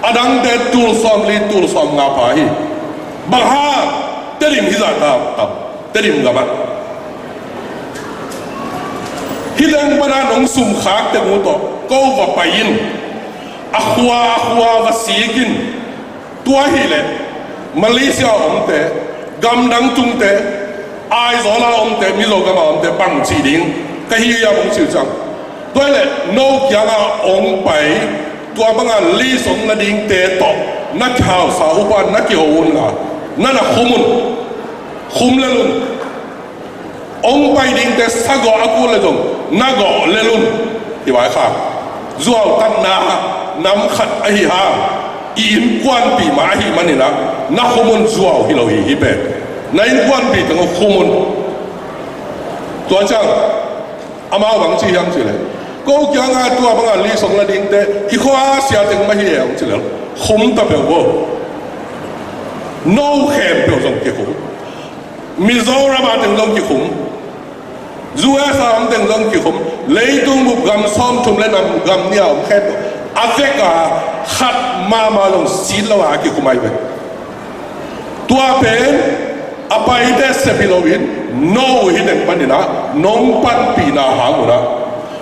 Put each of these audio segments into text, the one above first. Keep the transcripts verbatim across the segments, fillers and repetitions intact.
A dangte tul sawmli, tul sawmnga pha hi. Bang hang? Tedim hi zah ta, ta, Tedim gamah. Hih teng pana nong sum khak teng uh tawh ko va pai in. A khua a khua va sik in. Tua hileh Malaysia a omte, gamdang tungte, Aizawl a omte, Mizo gam a omte bang ci ding ka hi hiam hong ci uh ciang. Tua hileh no kiangah hong pai, tua banga list hong na dingte tawh na kihausa uh pa na kiho un la, na na khum un, khum lel un. Hong pai dingte sagawh a kul le zong na gawh lel un. Hi vai kha. Zuautatna nam khat ahi hang i innkuanpih mah ahi maninah na khum un, zuau hi lo hi, hih pen na innkuanpih teng uh khum un. Tua ciang amau bang ci hiam cih leh, ko kiangah tua banga list hong na dingte i khua sia teng mah hi e hong ci lel. Khum ta peuh bo. No khempeuh zong kikhum. Mizoram a teng zong kikhum. U S A om teng zong kikhum. Leitung bup gam sawmthum le nam gam nih a om khempeuh a vek a khat mahmah zong sit lo a kikhum ahi ve. Tua pen a paite sep hi loin no hi teng paninah nong panpihna hang unah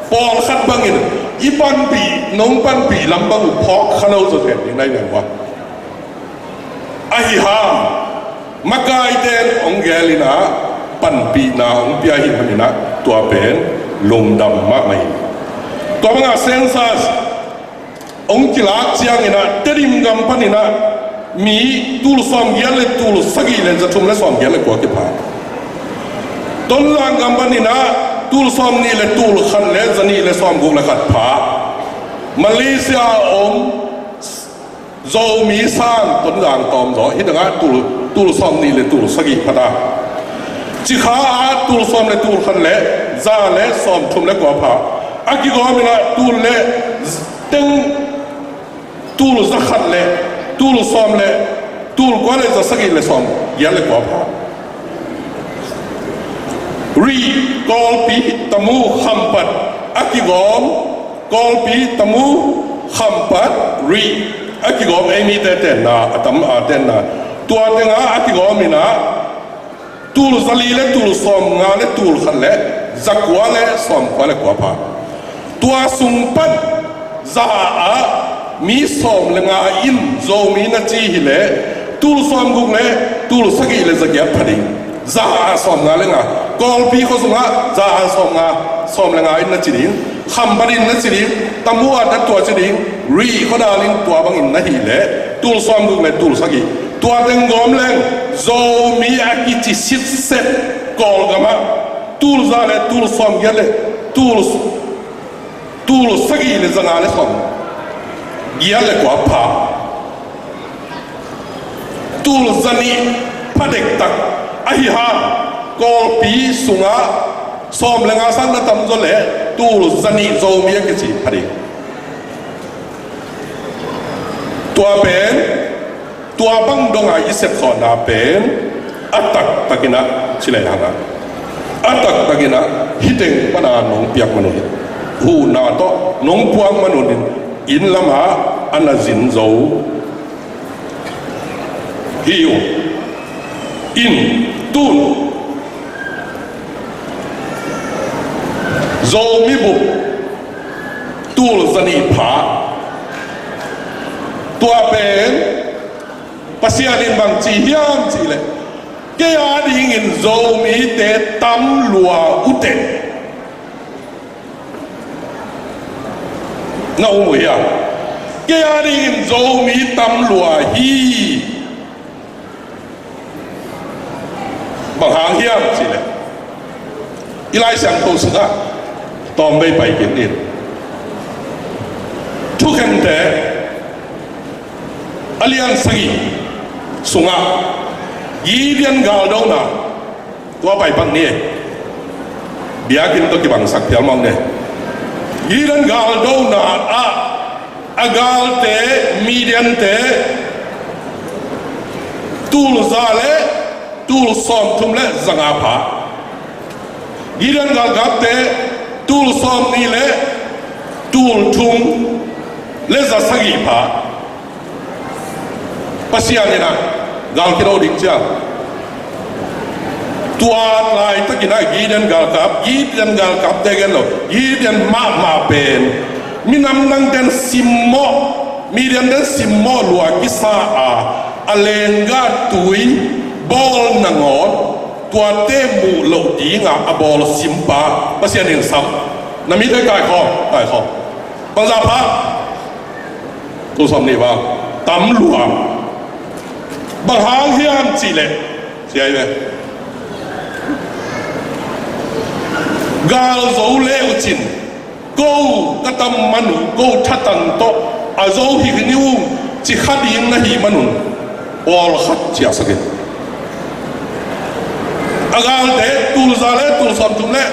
pawlkhat bangin i panpih, nong panpih lam bang uh phawk kha lo zaw zen ding na hi ve uh a. Ahi hang makaite in hong gel inah panpihna hong pia hi maninah tua pen lungdam mahmah hi. Tua banga census hong kilak cianginah Tedim gam paninah mi tul sawmgiat le tul sagih le zathum le sawmgiat le kua kipha. Tonzang gam paninah tul sawmnih le tul khat le zanih le sawmguk le khat pha. Malaysia a om Zomi sang Tonzang tawm zaw, hih tengah tul, tul sawmnih le tul sagih pha ta. Cikha ah tul sawm le tul khat le za le sawmthum le kua pha. A kigawm inah tul le z-, teng tul za khat le tul sawm le tul kua le za sagih le sawmgiat le kua pha. Rih, Kawlpi, Tamu, Khampat a kigawm, Kawlpi, Tamu, Khampat, Rih a kigawm, ei mite tenna, a tam a tenna. Tua tengah a kigawm inah tul zali le tul sawmnga le tul khat le zakua le sawmkua le kua pha. Tua sung pan za ah mi sawm le nga in Zomi na ci hileh tul sawmguk le tul sagih le zagiat pha ding. Za ah sawmnga le nga. Kawlpi khua sungah za ah sawmnga, sawm le nga in na ci ding. Khampat in na ci ding. Tamu ah na tua ci ding. Rih khuadal in tua bangin na hileh tul sawmguk le tul sagih. Tua teng gawm leng Zomi a kici sitset Kawlgamah tul za le tul sawmgiat le tul tul sagih le zanga le sawm giat le kua pha. Tul zanih pha dektak ahi hang Kawlpi sungah sawm le nga sang na tam zaw le tul zanih Zomi a kici pha ding. Tua pen tua bang dongah i sepsawhna pen a taktakinah ci lei hangah a taktakinah hih teng pana nong piak man uh hi. Huhna tawh nong puak man uh in inn lamah a na zin zo hi uh. In tun Zomi bup tul zanih pha. Tua pen Pasian in bang ci hiam cihleh, kei a dingin Zomite tam lua uteh. Na um uh hiam? Kei a dingin Zomi tam lua hi. Bang hang hiam cihleh, i Lai Siangtho sungah tawmvei pai kik ni. Thukhente a lian sagih sungah Gideon galdona, tua pai pak ni. Biakinn tawh kibangsak phial mawk ni. Gideon galdona ah a galte, Midiante, tul za le tul sawmthum le zanga pha. Gideon galkapte tul sawmnih le tul thum le za sagih pha. Pasian in ah gal kido ding cia. Tua laitakin ah Gideon galkap, Gideon galkapte gen lo, Gideon mahmah pen minam dangten simmawh, Midian den simmawh lua kisa a, a lenggah tui bawl nangawn tuate muh loh dinga a bawl simpa Pasian in sam. Na mite kaikhawm, kaikhawm. Bangzah pha? Tul sawm nih bang tam lua. Bang hang hiam cihleh, sia hi ve, gal zo le uh cin, ko ka tam man uh, ko thatang tawh a zo hi ni uh, ci kha ding na hih manun pawlkhat ciahsak in. A galte tul za le tul sawmthum le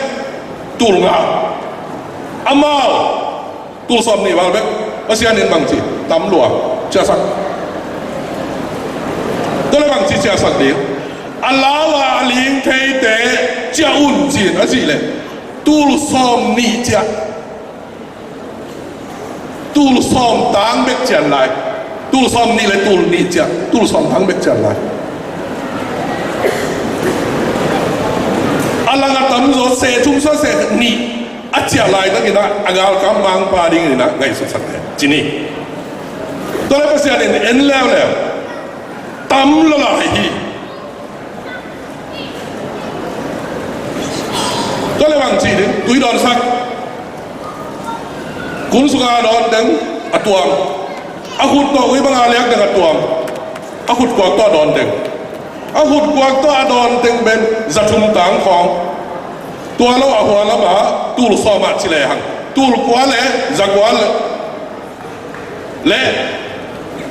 tul nga. Amau tul sawm nih val bek Pasian in bangci tam lua ciahsak. Tua le bangci ciahsak ding? A lau a a ling theite ciah un ci-in a cih leh tul sawm nih ciah, tul sawm tang bek cian lai. Tul sawm nih le tul nih ciah, tul sawm tang bek cian lai. A lang a tamzaw seh thum sa seh nih a ciah laitakin ah a galkap mangpa dingin ah ngaihsutsak le ci ni. Tua le Pasian in en leuleu tam lua lai hi. Tua le bang ci ding, tui dawnsak. Kun sungah a dawn teng a tuam. A khut tawh ui bangah liak teng a tuam. A khut kuak tawh a dawn teng. A khut kuak tawh a dawn teng pen za thum tang khawng. Tua lo a hua lamah tul sawm ah ci lehang tul kua le za kua le le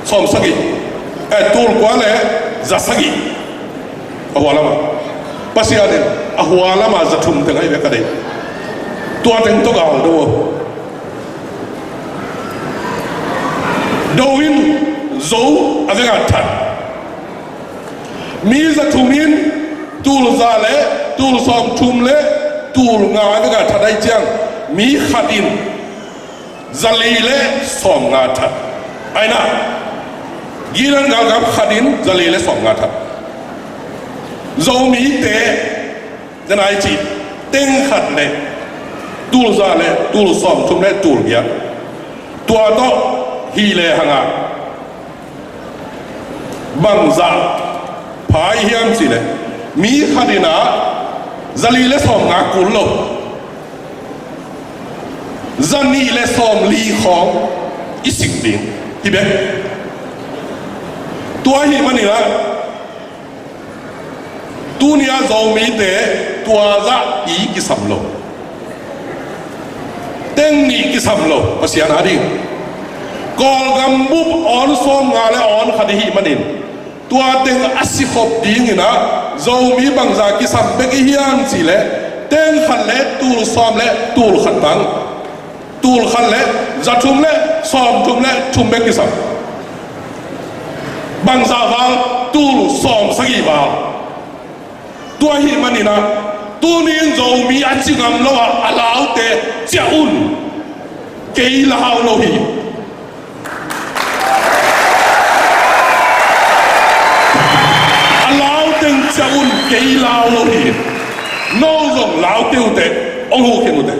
sawm sagih, eh, tul kua le za sagih. A hua lamah, Pasian in a hua lamah za thum teng ahi ve ka deih. Tua teng tawh gal do. Do in zo a vengah that. Mi za thum in tul za le tul sawm thum le tul nga a vengah that ahi ciang mi khat in za li le sawm nga that. Aina, Gideon galkap khat in za li le sawm nga that. Zomite, zan ai ci, teng khat le tul za le tul sawm thum le tul giat. Tua tawh hi le hangah bangzah pha i hiam cih leh mi khat in ah za li le sawm nga kul lo, za nih le sawm li khawng i sik ding hi bek. Tua ahih manin ah tuni-ah Zomite tua zah i kisam lo. Teng nih kisam lo Pasian ading. Kawlgam bup awn sawm nga le awn khat i hih manin tua teng a sikhop dingin ah Zomi bangzah kisam bek i hiam cih leh teng khat le tul sawm le tul khat bang. Tul khat le za thum le sawm thum le thum bek kisam. Bangzah val? Tul sawm sagih val. Tua ahih manin ah tuni in Zomi a ci ngam lo ah a laute ciah un. Kei lau lo hi. A lau teng ciah un, kei lau lo hi. No zong lau kei uh teh, hong huh khin uh teh.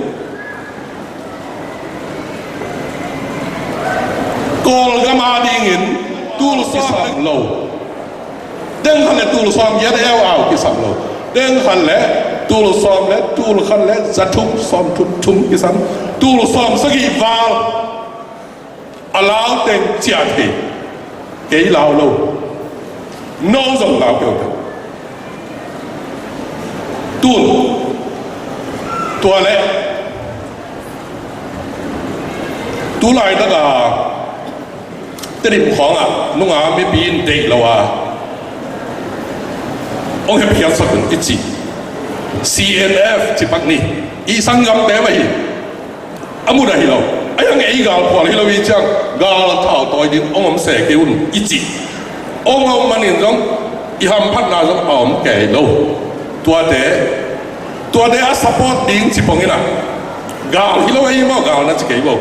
Kawlgam adingin tul sawm lo. Teng khat le tul sawm giat, eu au kisam lo. Teng khat le tul sawm le tul khat le za thum sawm thum thum kisam. Tul sawm sagih val. A lau teng ciah thei. Kei lau lo. No zong lau kei uh teh. Tun tua leh tu laitak a Tedim khawngah nunga mipi in deih lo a hong hepkhiatsak un i ci. C N F ci pak ni. I sanggamte mah hi. A mut ahi lo. A hiang ei galphual hi lo i ciang gal thau tawi ding hong om se kei un i ci. Hong om manin zong i hamphatna zong a om kei lo. Tuate, tuate a support ding ci pongin ah gal hi lo ei maw, gal na ci kei maw.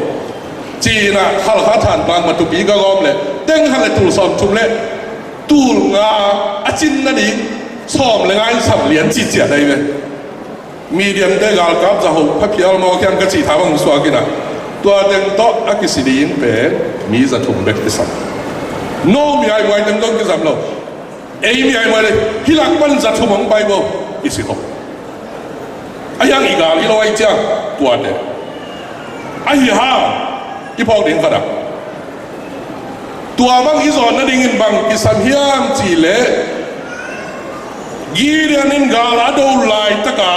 Ci-in ah Khalkha than tang matupi ka gawm leh teng khat le tul sawm thum le Tul nga a cin nading sawm le nga in sam lian cihciat ahi ve. Midian te galkap za ho pha phial mawk hiam ka cih tha bang suak in ah, tua teng tawh a kisi ding pen mi za thum bek kisam. No mi ai muai teng tawh kisam lo. Ei mi ai muai le, hih lak pan za thum hong pai bo, kisi ho. A hiang i gal hi lo ai ciang, tuate. Ahi hang i phawk ding khat ah, tua bang i zawn nadingin bang kisam hiam cih leh, Gideon in gal a do laitaka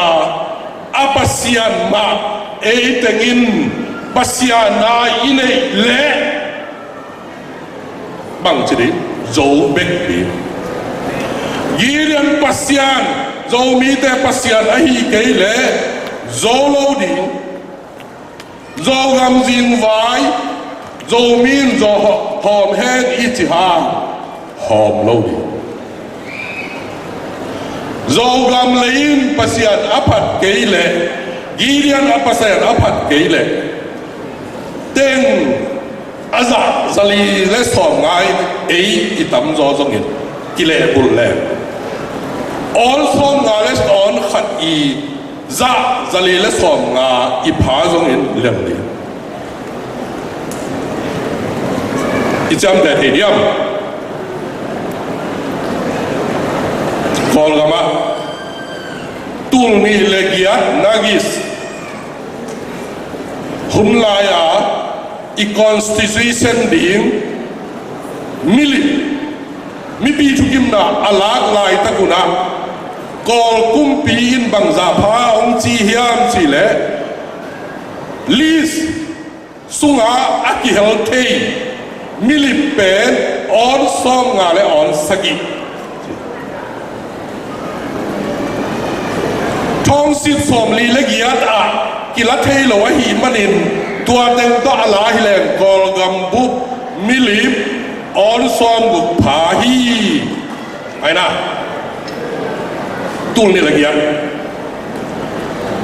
a Pasian mah ei tengin Pasian na i neih leh bang ci ding? Zo bek ding. Gideon Pasian, Zomite Pasian ahi kei leh zo lo ding. Zogam zingvai, Zomi in zo hawm hen i ci hang hawm lo ding. Zogam lei in Pasian a phat kei leh, Gideon a Pasian a phat kei leh, teng a zah zali le sawm nga in ei i tamzaw zongin kilehbulh leh, awn sawm nga le awn khat i zah zali le sawm nga i pha zongin liang ding. I ciamteh thei diam? Kawlgam ah tul nih le giat Nagis hun lai-a i constitution ding milip, mipi thukimna a lak laitak un ah, Kawl kumpi in bangzah pha hong ci hiam cih leh, list sungah a kihel thei milip pen awn sawm nga le awn sagih. Thawngsit sawmli le giat ah kila thei lo ahih manin, tua teng tawh a la hi leng Kawlgam bup milip awn sawmguk pha hi. Ai na, tul nih le giat,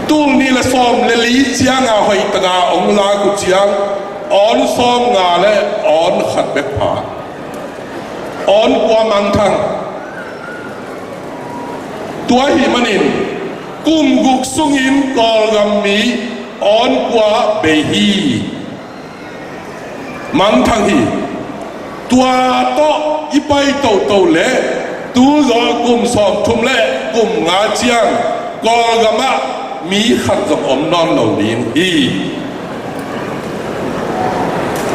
tul nih le sawm le li ciang a hoih taka hong lak uh ciang, awn sawm nga le awn khat bek pha. Awn kua mangthang. Tua ahih manin kum guk sungin Kawlgam mi awn kua bei hi. Mangthang hi. Tua tawh i pai toto leh, tu zawh kum sawmthum le kum nga ciang Kawlgam ah mi khat zong om nawn lo ding hi.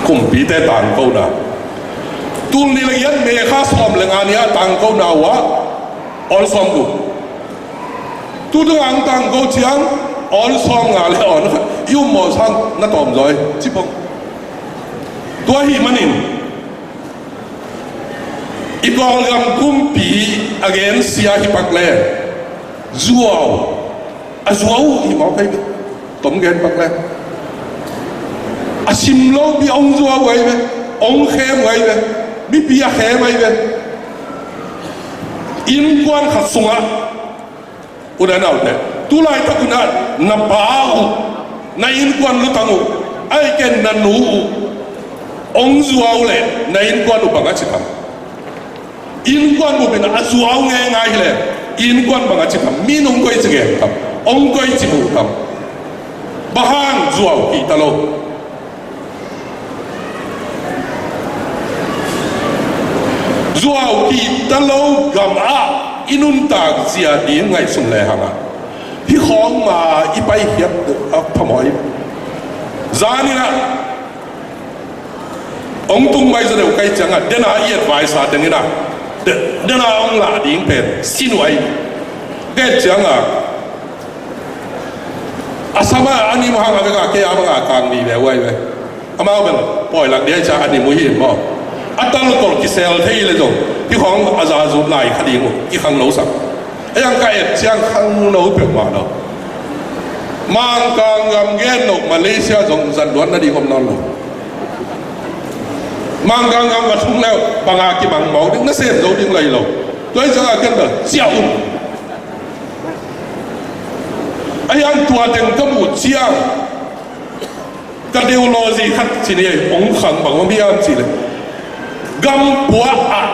Kumpite tangkona. Tul nih le giat May kha sawm le nga ni-a tangkona uh ah, awn sawmguk. Tu dong ang tangko ciang, awn sawm nga le awn khat. I um mawh sang na tawm zaw hi, ci pong. Tua ahih manin i Kawlgam kumpi a gensia hi pak leh, zuau, a zuau hi mawk ahi ve. Tom gen pak leh, a sim lopi hong zuau ahi ve, hong khem ahi ve, mipi a khem ahi ve. Innkuan khat sungah, u le naute, tu laitak un ah na pa uh, na innkuan lutang uh, ahih kei na nu uh hong zuau leh na innkuan uh bang a ci tam? Innkuan bup in a zuau ngeingai hi leh innkuan bang a ci tam? Mi nung koici gen tam, hong koici mu tam? Bang hang zuau kihta lo? Zuau kihta lo gam ah i nuntak zia ding ngaihsun lehang ah, hih khawng ma i paikhiat a phamawh hi. Zanin ah hong tung mai zaw deuh ka hih ciangah, dena i advice-a teng in ah, de-, dena hong lah ding pen sin uh ahi. Ka hih ciangah, a sam a a nim hang a vek a kei a bang a kang ni le uh ahi ve. Amau bel pawi lak dia i ciah a nim uh hi in maw. A talkol kisel thei le zong hih khawng a za zut lai kha ding uh, i khangno sak. Ei ang ka et ciang khangno peuhmah lo. Mangkang gam gen lo, Malaysia zong zan luan nading om nawn lo. Mangkang gam va thung leh bang a kimang mawk ding, na sem zo ding lai lo. Tua hi ciangah ken bel ciah un. A hiang tua teng ka muh ciang ka ideology khat ci ni, hong khang bang om hiam cih leh, gam puah ah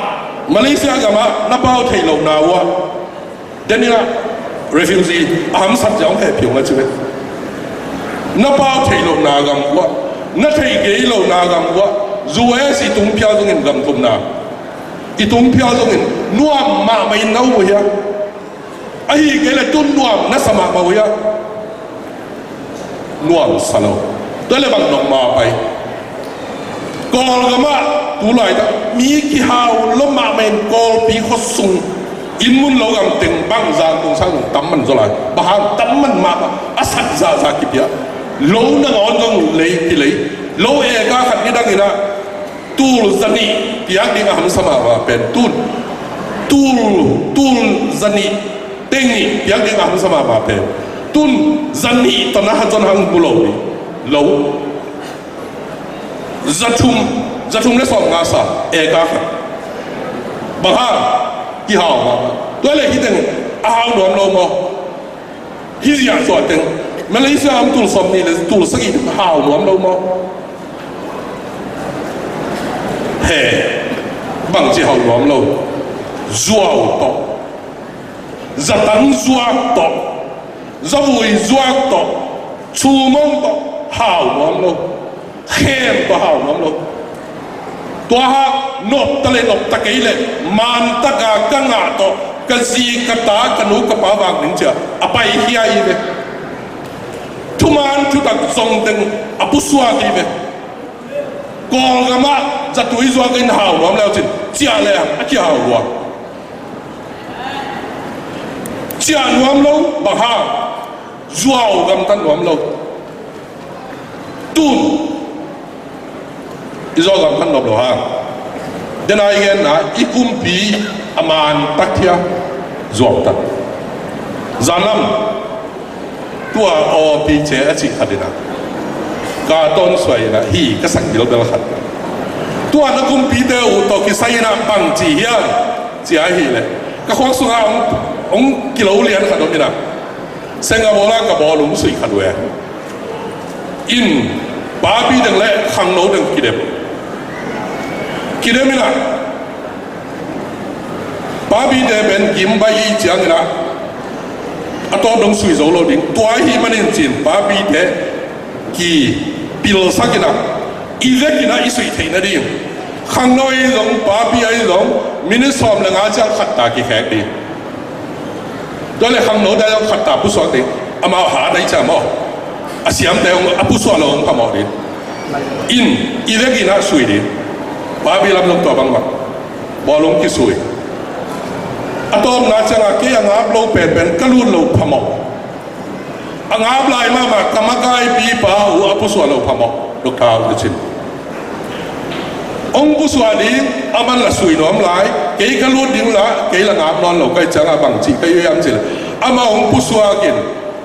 Malaysia gamah na pau theih lohna uh ah, den in ah refugee a hamsat zia hong hehpih hong a ci ve. Na pau theih lohna gam uh ah, na theih kei lohna gam uh ah, U S i tung phial zongin gam thumna i tung phial zongin nuam mahmah in na um uh hia? Ahi kei le tun nuam na sa mahmah uh hia? Nuam sa lo. Tua le bang nong ma pai. Kawlgam ah tu laitak mi kihau lo mahmah in Kawlpi khuasung inn mun lo gam teng bang zang kong sang tam man zaw lai. Bang hang tam man mahmah a sak zahzah kipia. Lo nangawn zong lei kilei. Lo eka khat ni dang in ah tul zanih piak ding a hamsa mahmah pen tun. Tul, tul zanih teng nih piak ding a hamsa mahmah pen tun. Zanih tawh na ha zon hang mu lo ding. Lo. Zathum, zathum le sawm nga sa eka khat. Bang hang kihau mahmah. Tua le hih teng a hau nuam lo maw? Hih ziah zuah teng Malaysia a om tul sawm nih le tul sagih teng hau nuam lo maw? He, bangci hau nuam lo? Zuau tawh, zatang zuak tawh, zavui zuak tawh, chumong tawh hau nuam lo. Khem tawh hau nuam lo. Tua hang nop ta le nop ta kei le man taka ka ngah tawh ka zi ka ta ka nu ka pa vak ding cia a paikhia hi ve. Thuman thutak zong teng a pusuak hi ve. Kawlgam ah zatui zuak in hau nuam le uh cin ciah le a kihau lua. Ciah nuam lo bang hang? Zuau gamtat nuam lo. Tun i Zogam khan nop lo hang. Dena i genna i kumpi a man tak thia zuam tak. Zanlam tua awpi ce a cih khat in ah ka tawn suai in ah hi ka sak bilbel khat. Tua na kumpite uh tawh kisai in ah bang ci hiam ci a hih leh ka khuak sungah hong, hong kilo lian khat om in ah Singapore ah ka bawlung sui khat uh e. In papi deng le khangno deng kidem. Kidem in ah papite pen gim bai i ciang in ah a tawp dong sui zo lo ding. Tua ahih manin cin papite kipilsak in ah i vek in ah i suih theih nading khangno ahi zong papi ahi zong minit sawm le nga ciang khat ta kikhek ding. Tua le khangno dai zong khat ta pusuak ding. Amau hat dai ciang maw a siamte hong a pusuak lo hong phamawh ding. In i vek in ah sui ding. Papi lam zong tua bangmah bawlung kisui. A tawpna ciangah kei a ngap lo penpen ka lut lo phamawh. A ngap lai mahmah ka makaipipa uh a pusuah lo phamawh, Doctor Au Kya Cin. Hong pusuah ding, aman la sui nuam lai, kei ka lut ding la, kei la ngap nawn lo, ka hih ciangah bang cih ka hi hiam cih leh amah hong pusuak in,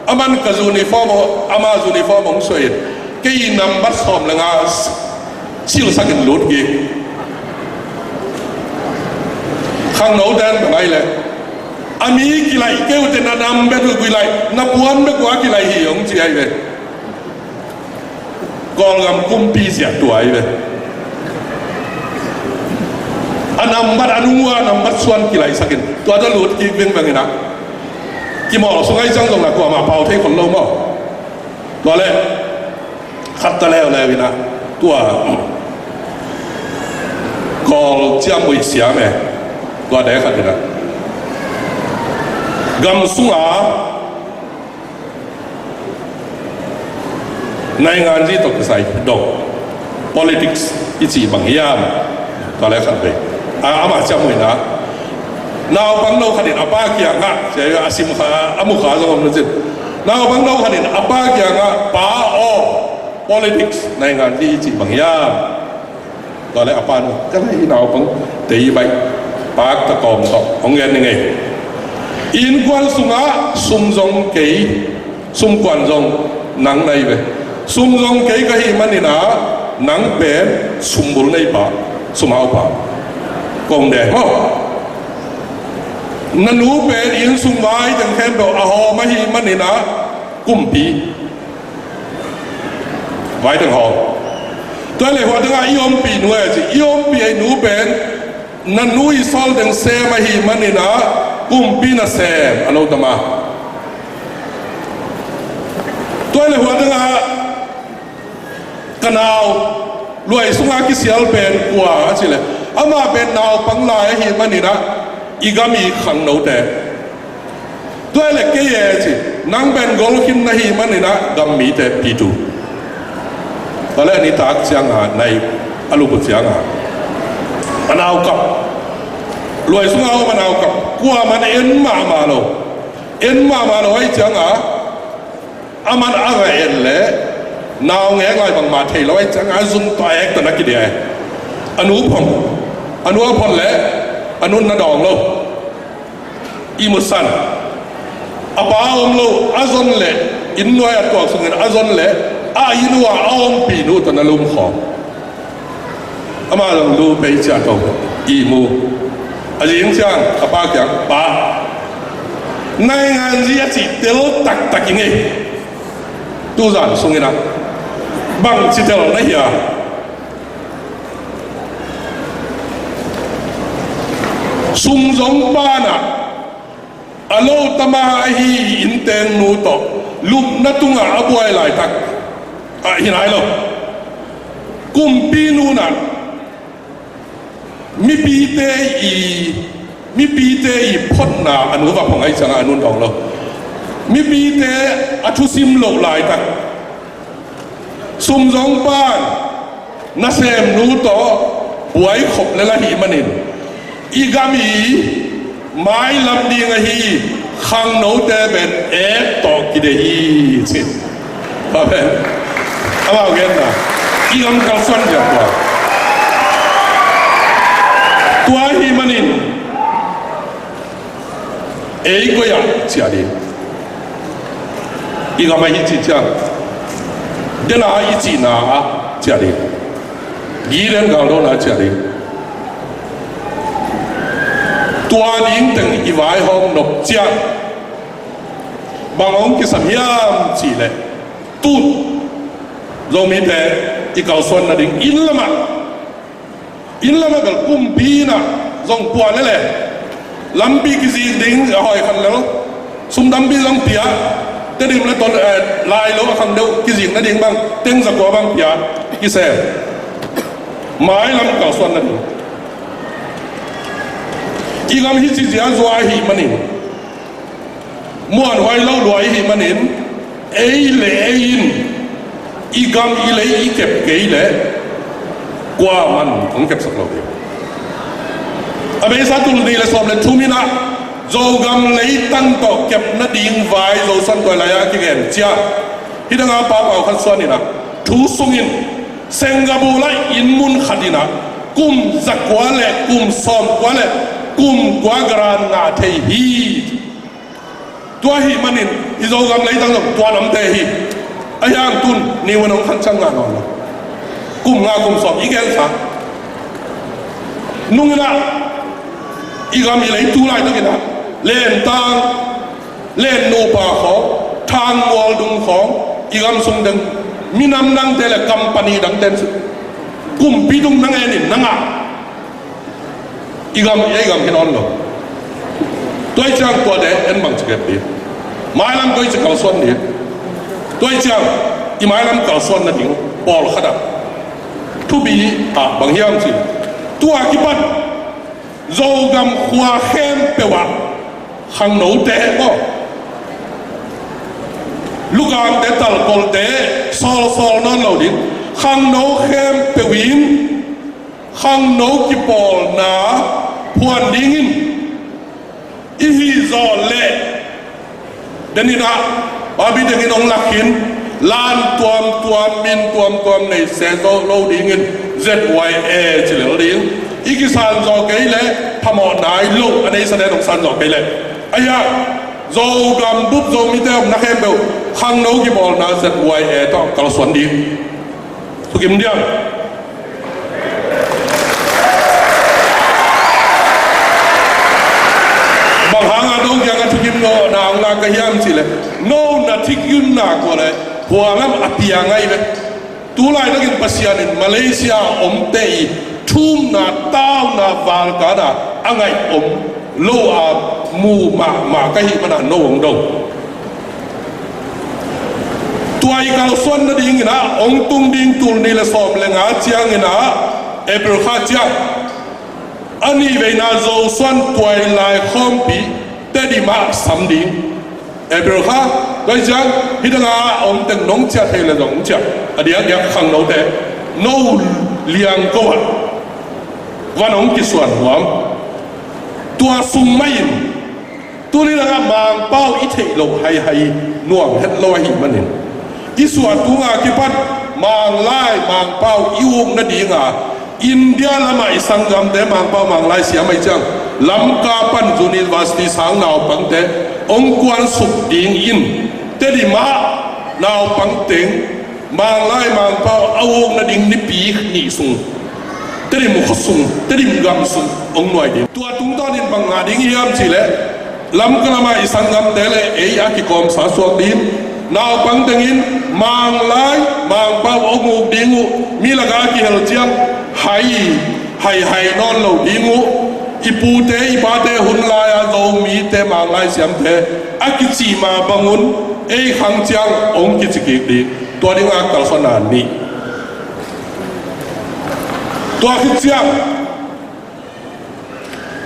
aman ka uniform, amah uniform hong suah in, kei nambat sawm le nga silsak in lut kik. Khangno ten bang ai leh a mi kilaih kei uh teh na nam bek uh kilaih, na puan bek uh a kilaih hi hong ci ai ve. Kawlgam kumpi ziah tua ai ve. A nambat a nung uh a nambat suan kilaihsak in tua tua lut kik vengveng in ah kimawl sung ai ciang zong na kuamah pau thei khol lo maw? Tua leh khat ta leuleu in ah tua Kawl ciamui siam e. Tua dek khat in ah gam sunga nainganzi tawh kisai dong politics i cih bang hiam? Tua leh khat vei a amah ciamui in ah naupang no khat in a pa kiangah, cia a sim kha a mu kha zong om na cin, naupang no khat in a pa kiangah, pa aw, politics nainganzi i cih bang hiam? Tua leh a pa in ka lei naupang tei baih pak ta kawm tawh hong gen ning ei. Innkuan sungah sum zong kei, sumkuan zong nang na hi ve. Sum zong kei ka hih manin ah nang pen sumbul nei pa, sumhau pa kong de maw? Na nu pen inn sung vai teng khempeuh a hawm ahih manin ah kumpi vai teng hawm. Tua leh hua tengah i ompih nu e ci, i ompih ei nu pen Na nu i sawl teng sem ahih manin ah kumpi nasem a lo tam a. Tua hi leh hua teng ah ka nau luai sungah kisial pen kua a cih leh, amah pen naupang lai ahih manin ah i gam i khangnote. Tua hi leh kei e ci, nang pen gol khin na hih manin ah gam mite pitu. Tua leh a nitak ciangah nai a luk uh ciangah a nau kap. Luai sungah a om a nau kap. Kuaman en mahmah lo. En mahmah lo ahih ciangah aman a va en leh naungek lai bangmah thei lo ahih ciangah a zun tawh a ek tawh na kidia e. A nu phon. A nu a phon leh a nun na dawng lo. Ihmu san. A pa a om lo, a zon leh inn nuai a tuak sungin a zon leh a inn uh a a ompih nu tawh na lumkhawm. Amah zong lu pei ciah tawh ihmu. A zing ciang a pa kiang, "Pa, nainganzi a cih tel taktak i ngei. Tuzan sungin ah bangci tel na hia?" Sum zong pan ah a lo tama ahi i innteng nu tawh lupna tungah a buai laitak ah hi nai lo. Kumpi nu in ah mipite i, mipite i photna a nu va phong ahih ciangah a nun dawng lo. Mipite a thusim loh laitak Sum zong pan nasem nu tawh buai khop lel ahih manin i gam i mailam ding ahi khangnote pen ek tawh kideih hi ci. Amen. Amau genna i gam kalsuan diak tua. Tua ahih manin ei koi ah ciah ding. I gam ah i cih ciang, dena i cihna ah ciah ding. Gideon galdona ah ciah ding. Tua ding teng i vaihawm nop ciang bang hong kisam hiam cih leh, tun Zomite i kalsuan nading inn lamah, inn lamah bel kumpi in ah zong puah lel e. Lampi kizik ding a hoi khat lel, sum tampi zong pia, Tedim le Ton, eh, Lailo a khang deuh kizik nading bang teng zakua bang pia, kisem. Mailam kalsuan nading. I gam hi ci zia zua ahih manin, muanhuai lo lua i hih manin, ei le ei in i gam i lei i kep kei leh kuaman hong kepsak lo hi. A beisa tul nih le sawm le thum in ah Zogam leitang tawh kep nading vai Zo Suan Tuai lai-ah a kigen ciang, hih dang a pa pau khat suan in ah thu sungin Singapore ah inn mun khat in ah kum zakua le kum sawmkua le kum kua grand ngah thei hi. Tua ahih manin i Zogam leitang zong tua namte hi. Ahi hang tun ni wan hong khan ciang ngah nawn lo. Kum nga kum sawm i gensa. Nung in ah i gam i lei tu laitakin ah Lentang, Len nupa khawng, Thang Mual Dung khawng, i gam sung deng minam dangte le company dangte in kumpi dung nang en in nang ah i gam, i gam hi nawn lo. Tua i ciang tuate en bang ci kep ding. Mailam koi ci kalsuan ding. Tua i ciang i mailam kalsuan nading pawlkhat ah thupi ah bang hiam ci, tua kipan Zogam khua khempeuh ah khangnote maw, lukangte, talkolte, sawlsawl nawn lo ding, khangno khempeuh in khangno kipawlna phuan dingin i hih zawh leh den in ah, Barbie teng in hong lak khin, lan tuamtuam, min tuamtuam nei se zo lo dingin Z Y A ci lel ding. I kisan zawh kei leh phamawh nai lo a neisa den hong san zawh kei leh, ahi hang Zogam bup Zomite omna khempeuh khangno kipawlna Z Y A tawh kalsuan ding. Thukim diam? Bang hanga no kiangah thukim nawhna hong lak ka hiam cih leh, no na thukimna kua leh hua lam a piang ahi ve. Tu laitakin Pasian in Malaysia omte i thumna, tauna, valkana a ngaih om lo a mu mahmah ka hih mana no hong do. Tua i kalsuan nadingin ah hong tung ding tul nih le sawm le nga ciangin ah April kha ciang a nih veina Zosuan Tuailai Khawmpi Tedim ah sam ding. April kha, tua hi ciang, hih dang a om teng nong ciah thei le zong hong ciah. A diakdiak khangnote, no liang ko ah van hong kisuan nuam. Tua sung mah in, tuni dang a Mangpau i theih loh haihai nuam het lo ahih manin, i suah tung a kipan Manglai Mangpau i uk nading a India lam ah i sanggamte Mangpau Manglai siam ahih ciang, Lamka pan University sang naupangte hong kuansuk dingin Tedim ah naupang teng Manglai Mangpau a uk nading Nipi nih sung Tedim khua sung, Tedim gam sung hong nuai ding. Tua tungtawnin bang ngah ding hiam cih leh, Lamka lam ah i sanggamte le ei a kikawmsa suak ding, naupang teng in Manglai Mangpau hong uk ding uh, mi lak a kihel ciang hai, haihai nawn lo ding uh, i pute i pate hun lai a Zomite Manglai siamte a kici mah bangun ei khang ciang hong kici kik ding. Tua ding a kalsuanna nih. Tua khit ciang,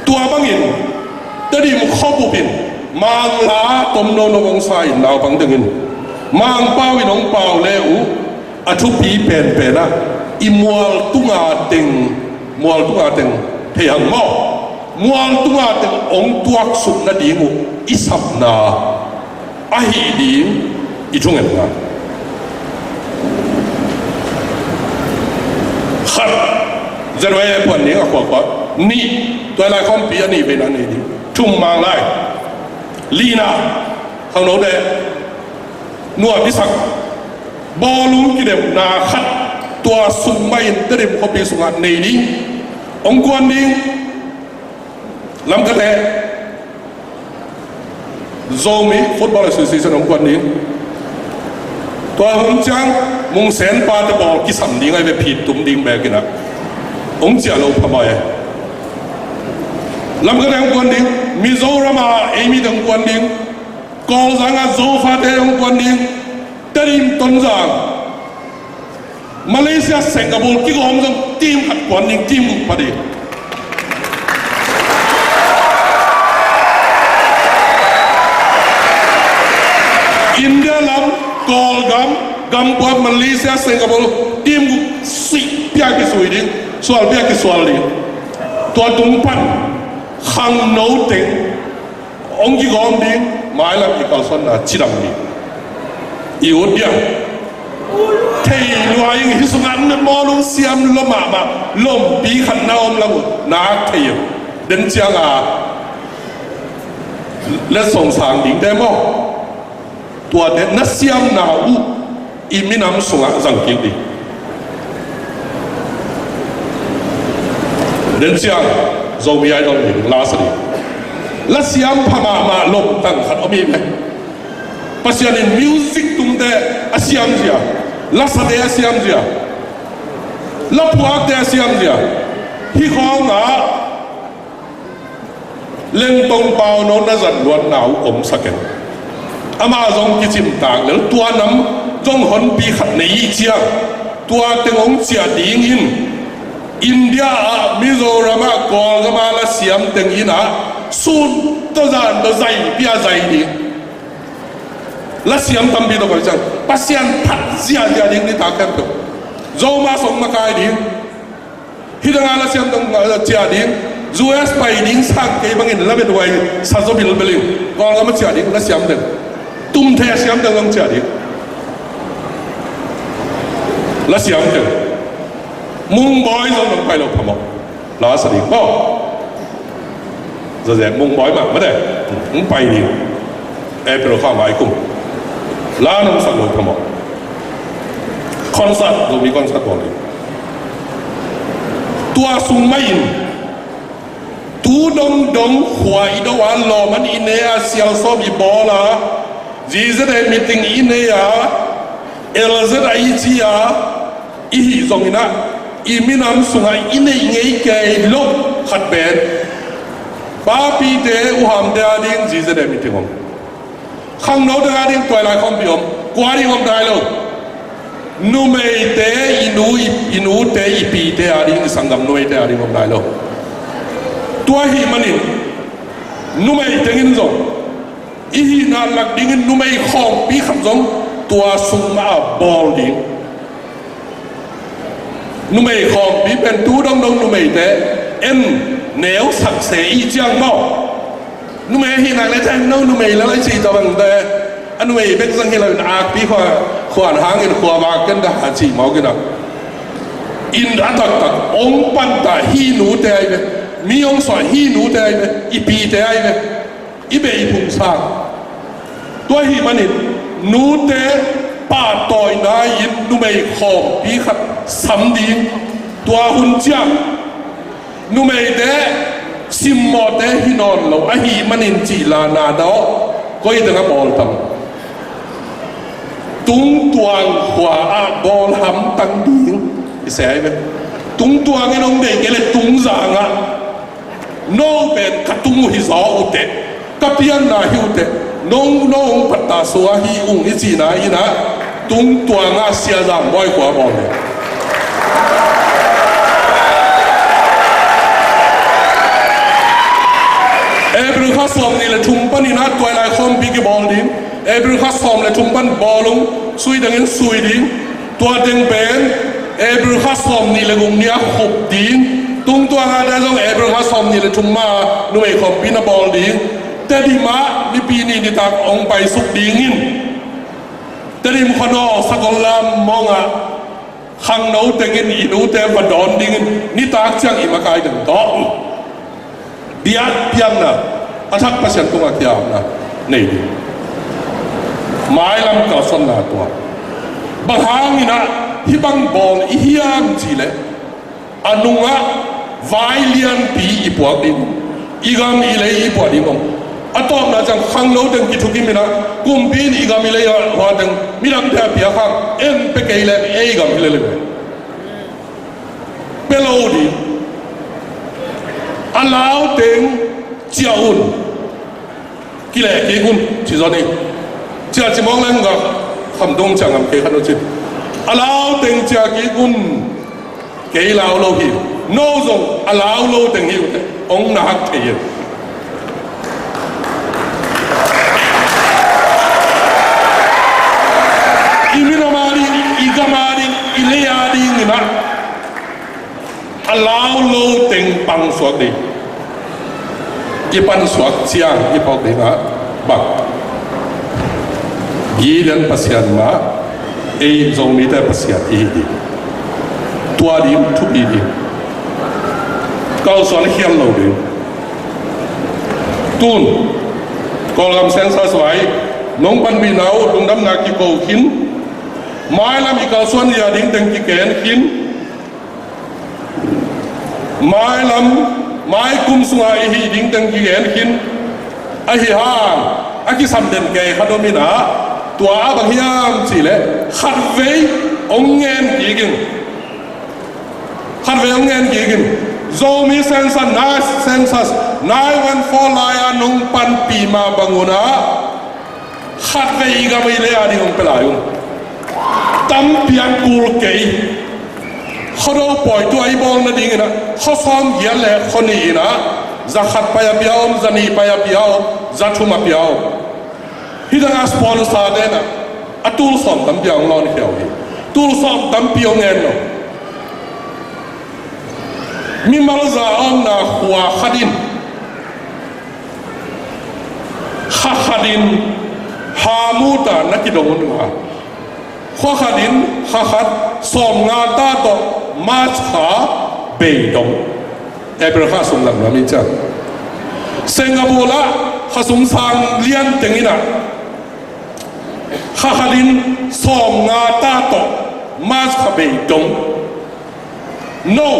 tua bangin Tedim khuabup in Mangla tomno no hong sa in naupang teng in Mangpau in hong pau le uh, a thupi penpen ah i mual tunga teng, mual tunga teng thei hang maw, mual tunga teng hong tuaksuk nading uh i sapna ahih ding i thungen ngai. Khat, Z Y A puan ding a khuakhua. Nih, Tuailai Khawmpi a nih veina nei ding. Thum, Manglai. Lina, khangno deh. Nuam i sak. Bawlung kidemna khat. Tua sung mah in Tedim khuapi sungah nei ding. Hong kuan ding. Lamkate, Zomi Football Association hong kuan ding. Tua hun ciang Mungsen pate bawl kisam ding ahi ve, phit tum ding beek in ah. Hong ciah lo phamawh e. Lamkate hong kuan ding. Mizoram ah ei mite hong kuan ding. Kawlzang ah Zofate hong kuan ding. Tedim, Tonzang, Malaysia, Singapore kigawm zong team khat kuan ding, team guk pha ding. India lam, Kawlgam, gam kua, Malaysia, Singapore, team guk sih pia kisui ding, sual pia kisual ding. Tua tung pan khangno teng hong kigawm ding, mailam i kalsuanna cidam ding. I ut diam? Thei lua ing. Hih sungah na bawlung siam lua mahmah lompi khat na om lang uh, na thei uh. Den ciang a letsong sang dingte maw, tuate na siamna uh i minam sungah zang kik ding. Den ciang Zomi Idol ding la sa ding. La siam pha mahmah lomtang khat om hi ve. Pasian in music tumte a siamzia, lasate a siamzia, laphuakte a siamzia, hih khawngah Lengtong Pauno na zat luatna uh om sa ken. Amah zong kicimtak lel, tua nam zong honpi khat nei ih ciang, tua teng hong ciah dingin India ah, Mizoram ah, Kawlgam ah la siam teng in ah, sun tawh zan tawh zai pia zai ding. La siam tampi tawh koi ciang Pasian phat ziahziah ding nitak khempeuh. Zomah song makai ding. Hih dang a la siam dong, uh, ciah ding, U S pai ding sang kei bangin lamet huai sa zaw bilbel in. Kawlgam a ciah ding, la siam deng. Tum thei a siam deng zong ciah ding. La siam deng. Mungbawi zong dong pai lo phamawh. La sa ding. Baw. Zazek Mungbawi mah mate. Hong pai ding. April kha mai kum. La nong sak lo phamawh. Concert, Zomi concert bawl ding. Tua sung mah in, tu dongdong khua i do a, lawm an i ne a, sial sawm i bawl a, G Z A meeting i nei a, L Z A i ci a, i hih zongin ah, I minam sungah i neih ngei kei lo khat pen, papite, uhamte a ding G Z M meeting om. Khangnote a ding tuailai khawmpi om. Kua ding om nai lo. Numeite, i nu, i, i nute, i pite a ding, i sanggam numeite a ding om nai lo. Tua ahih manin numei tengin zong i hihna lak dingin numei khawmpi khat zong tua sung mah a bawl ding. Numei khawmpi pen tu dongdong numeite en neu sakse i ciang maw? Numei ahih nak le teng no numei la lai ci ta bangte, a numei bek zang hi lo in akpi khua khuan hangin khua vak ken da ha ci mawk in a. In a taktak ong panta hi nute ai ve. Mi ong suah hi nute ai ve. I pite ai ve. I bei phung sang. Tua ahih manin nute pahtawina in numei khawmpi khat sam ding. Tua hun ciang numeite simmawhte hi nawn lo ahih manin cih lana dawh koi teng a bawl tam. Tungtuang khua ah bawl hamtang ding i sei ve. Tungtuang in hong deih kei le Tungzang ah no pen ka tung uh hi zaw uh teh, ka pianna hi uh teh, no, no hong patta sua hi ung i cihna in a Tungtuang ah Sia Zang Bawi khua bawl ve. April kha sawm nih le thum panin a tuailai khawmpi kibawl ding. April kha sawm le thum pan bawl ung, sui dangin sui ding. Tua teng pen April kha sawm nih le guk ni a khup ding. Tungtuang ah te zong April kha sawm nih le thum ma numei khawmpi na bawl ding. Tedim ah Nipi ni nitak ong paisuk dingin Tedim khuanaw Sakollam mawngah khangno tengin i nute va dawn dingin nitak ciang i makai ding tawh biak piakna a thak Pasian tungah kiamna nei ding. Mailam kalsuanna tua bang hangin ah hih bang bawl i hiam cihleh a nungah vai lianpi i puak ding, i gam i lei i puak ding om. A tawpna ciang khangno teng kithukim in ah kumpi in i gam i lei a hua teng midangte a piak hang en pe kei leng ei gam hi lele. Pe lo ding. A lau teng ciah un. Kileh kik un ci zaw ni. Ciah ci mawk leng gah khamtung ciah ngam kei khat uh ci. A lau teng ciah kik un. Kei lau lo hi. No zong a lau lo teng hi uh teh ong na hak thei in. I minam a ding, i gam a ding, i lei a ding in ah a lau lo teng pang suak ding. I pan suak ciang i pawk ding ah bang Gideon Pasian mah ei Zomite Pasian i hi ding. Tua ding thupi ding. Kalsuan khial lo ding. Tun Kawlgam census vai nong panpihna uh lungdamna kiko khin. Mailam i kalsuan zia ding teng kiken khin. Mailam, mai kum sunga i hih ding teng kigen khin. Ahi hang a kisam den kei khat om in ah, tua a bang hiam cihleh khatvei hong ngen kik in. Khatvei hong ngen kik in. Zomi census, nine, census nine one four lai-a nong panpih mah bangun ah khatvei i gam i lei a ding hong pia lai un. Tampi a kul kei. Khuado pawi tua i bawl nadingin ah khuasawm giat le khuanih in ah za khat pai a pia om, za nih pai a pia om, za thum a pia om. Hih dang a sponsor te in ah a tul sawm tampi a hong lawn khia uh hi. Tul sawm tampi hong ngen lo. Mimal za a omna khua khat in kha khatin ha muta na kidong un la, khua khatin kha khat sawmnga ta tawh March kha bei dong. April kha sung lamlam in ciang Singapore ah kha sung sang lian teng in ah kha khatin sawmnga ta tawh March kha bei dong. No,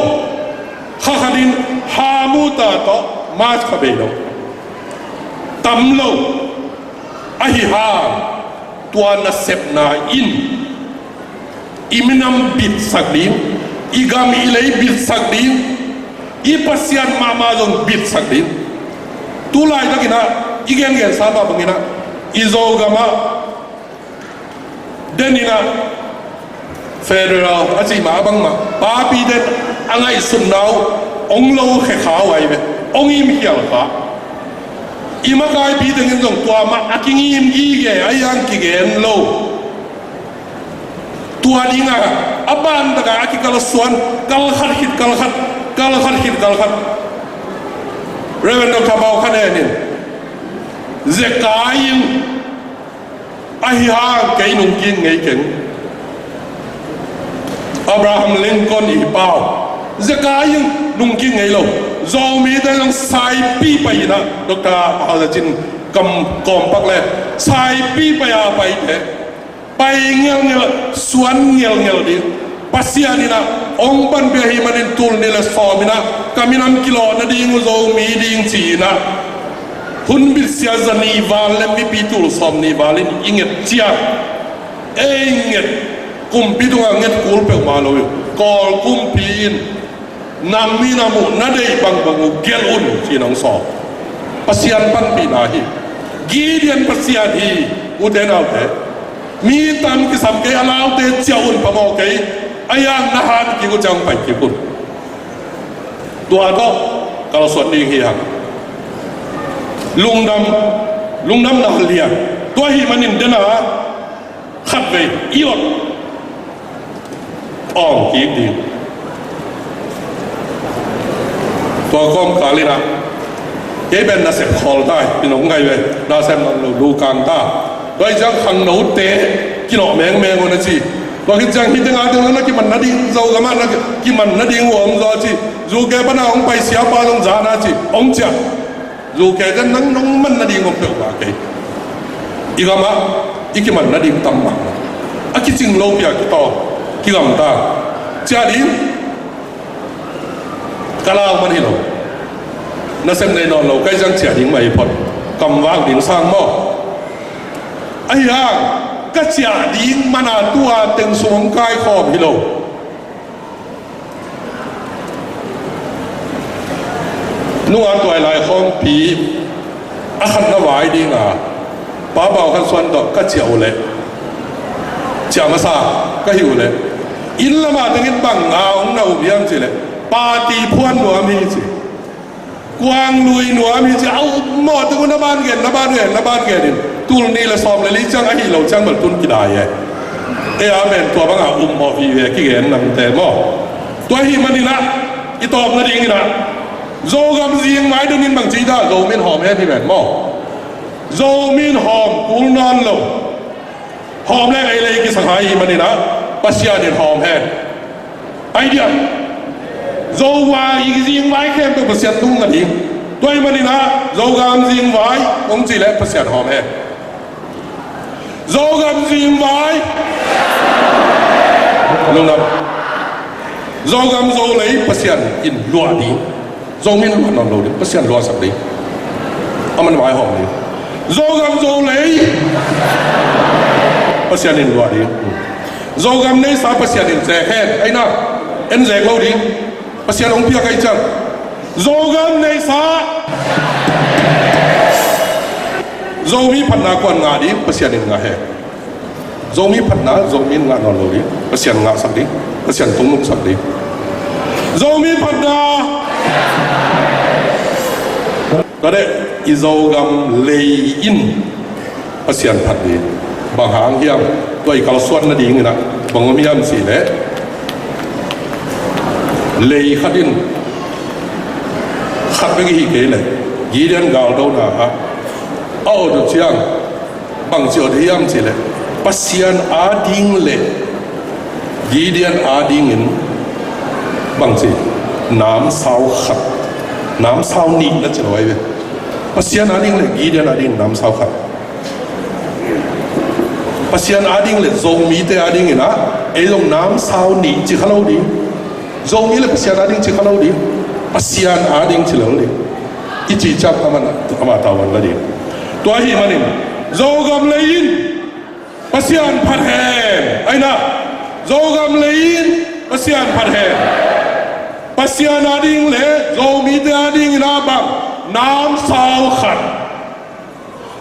kha khatin ha muta tawh March kha bei lo. Tam lo. Ahi hang tua nasepna in i minam bitsak ding, i gam i lei bitsak ding, i Pasian mahmah zong bitsak ding. Tu laitakin ah i gengensa mah bangin ah i Zogam ah den in ah federal a cih mah a bangmah papi den a ngaihsutna uh hong lo khe kha uh ahi ve, hong im khial kha. I makaipi tengin zong tua mah a kingim gige a iang kigen lo. Tua dingah a ban takah a kikalsuan, kalkhat khit kalkhat, kalkhat khit kalkhat. Reverend Doctor Bau Khan En in, zekai in ahi hang kei nungkin ngei keng. Abraham Lincoln i pau zekai in nungkin ngei lo. Zomite zong saipi pai in ah Doctor Hau Za Cin kam kawmpak le saipi pai a pai te. Pai ngelngel, suan ngelngel ding. Pasian in ah hong panpih ahih manin tul nih le sawm in ah ka minam kilawh nading uh Zomi ding ci in ah hun bitsia za nih val le mipi tul sawm nih val in i nget ciang, ei nget, kumpi tungah nget kul peuhmah lo in Kawl kumpi in nam in a muh na deih bangbang uh gelh un ci-in hong sawm. Pasian panpihna hi. Gideon Pasian hi. Ute naute, mi tam kisam kei, a laute ciah un phamawh kei. A iang na han kik uh ciang pai kik un. Tua tawh kalsuan ding hi hang. Lungdam, lungdamna lian. Tua ahih manin dena khatvei i ot awng kik ding. Tua kawmkal in ah kei pen nasep khawl ta hi, i nong ngai ve, nasep nong lo lukang ta. Tua hi ciang khangnote kinawh mengmeng uh na ci. Tua khit ciang hih tengah teng na kiman nading, Zogam ah na kiman nading uh om zaw ci. Zuke pana hong pai siapa zong zan a ci hong ciah. Zuke ten nang nong man nading om peuhmah kei. I gam ah i kiman nading tam mahmah. A kicing lopi a kitawng kigamta. Ciah ding ka lau man hi lo. Nasem nei nawn lo, kai ciang ciah ding mah hi phot. Kamvak ding sang maw? Ahi hang ka ciah ding man a tu a teng sung hong kaikhawm hi lo. Nunga tuailai khawmpi a khatna vai dinga Pa Bau Khan Suan tawh ka ciah uh leh, ciah masa ka hih uh leh, inn lamah tengin bang a hong na up hiam cih leh, party phuan nuam hi ci. Kuang lui nuam hi ci a, upmawh teng uh na ban gen, na ban gen, na ban gen in tul nih le sawm le li ciang ahi lo ciang bel tun kidai e. E, amen, tua bangah upmawh vive kigen nangte maw? Tua ahih manin ah i tawp nadingin ah Zogam zingvai dongin bangci dah Zomi in hawm hen hi ven maw? Zomi in hawm kul nawn lo. Hawm leng ei lei kisang hai ahih manin ah Pasian in hawm hen. Ai diam. Zogam i zingvai khempeuh Pasian tung nading. Tua ahih manin ah Zogam zingvai hong cih leh Pasian hawm hen. Zogam zingvai. Lungdam. Zogam Zolei Pasian in luah ding. Zomi in luah nawn lo ding, Pasian luahsak ding. Aman vaihawm ding. Zogam Zolei Pasian in luah ding. Zogam neisa Pasian in zek hen. Aina, en zek lo ding. Pasian hong piak ahi ciang Zogam neisa Zomi phatna kuan ngah ding, Pasian in ngah hen. Zomi phatna Zomi in ngah nawn lo ding, Pasian ngahsak ding, Pasian tungnungsak ding. Zomi phatna. Tua deh, i Zogam lei in Pasian phat ding. Bang hang hiam? Tua i kalsuan nadingin ah bang om hiam cih leh, lei khat in, khat bek i hih kei leh, Gideon galdona ah a ot uh ciang bangci ot hiam cih leh, Pasian ading le Gideon adingin bangci, namsau khat, namsau nih na ci lo ahi ve. Pasian ading le Gideon adingin namsau khat. Pasian ading le Zomite adingin ah ei zong namsau nih ci kha lo ding. Zomi le Pasian ading ci kha lo ding. Pasian ading ci lo ding. I cih ciang amah, amah tavuan la ding. Tua ahih manin Zogam lei in Pasian phat hen. Aina, Zogam lei in Pasian phat hen. Pasian a ding le Zomite a dingin a bang? Namsau khat.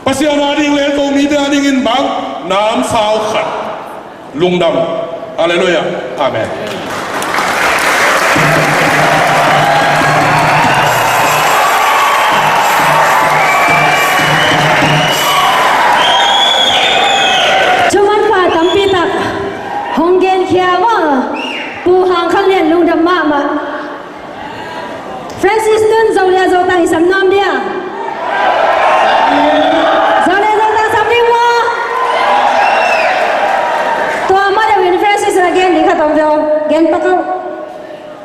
Pasian a ding le Zomite a dingin bang? Namsau khat. Lungdam. Halleluiah. Amen. Thuman pa tampi tak hong genkhia maw. Pu Hang Khan Lian, lungdam mahmah. Francis Tun, Zolia Zotang i sam nuam dia? Zolia Zotang sam ding maw? Tua mah deuh in Francis na gen ding khat om ve aw. Gen pak aw.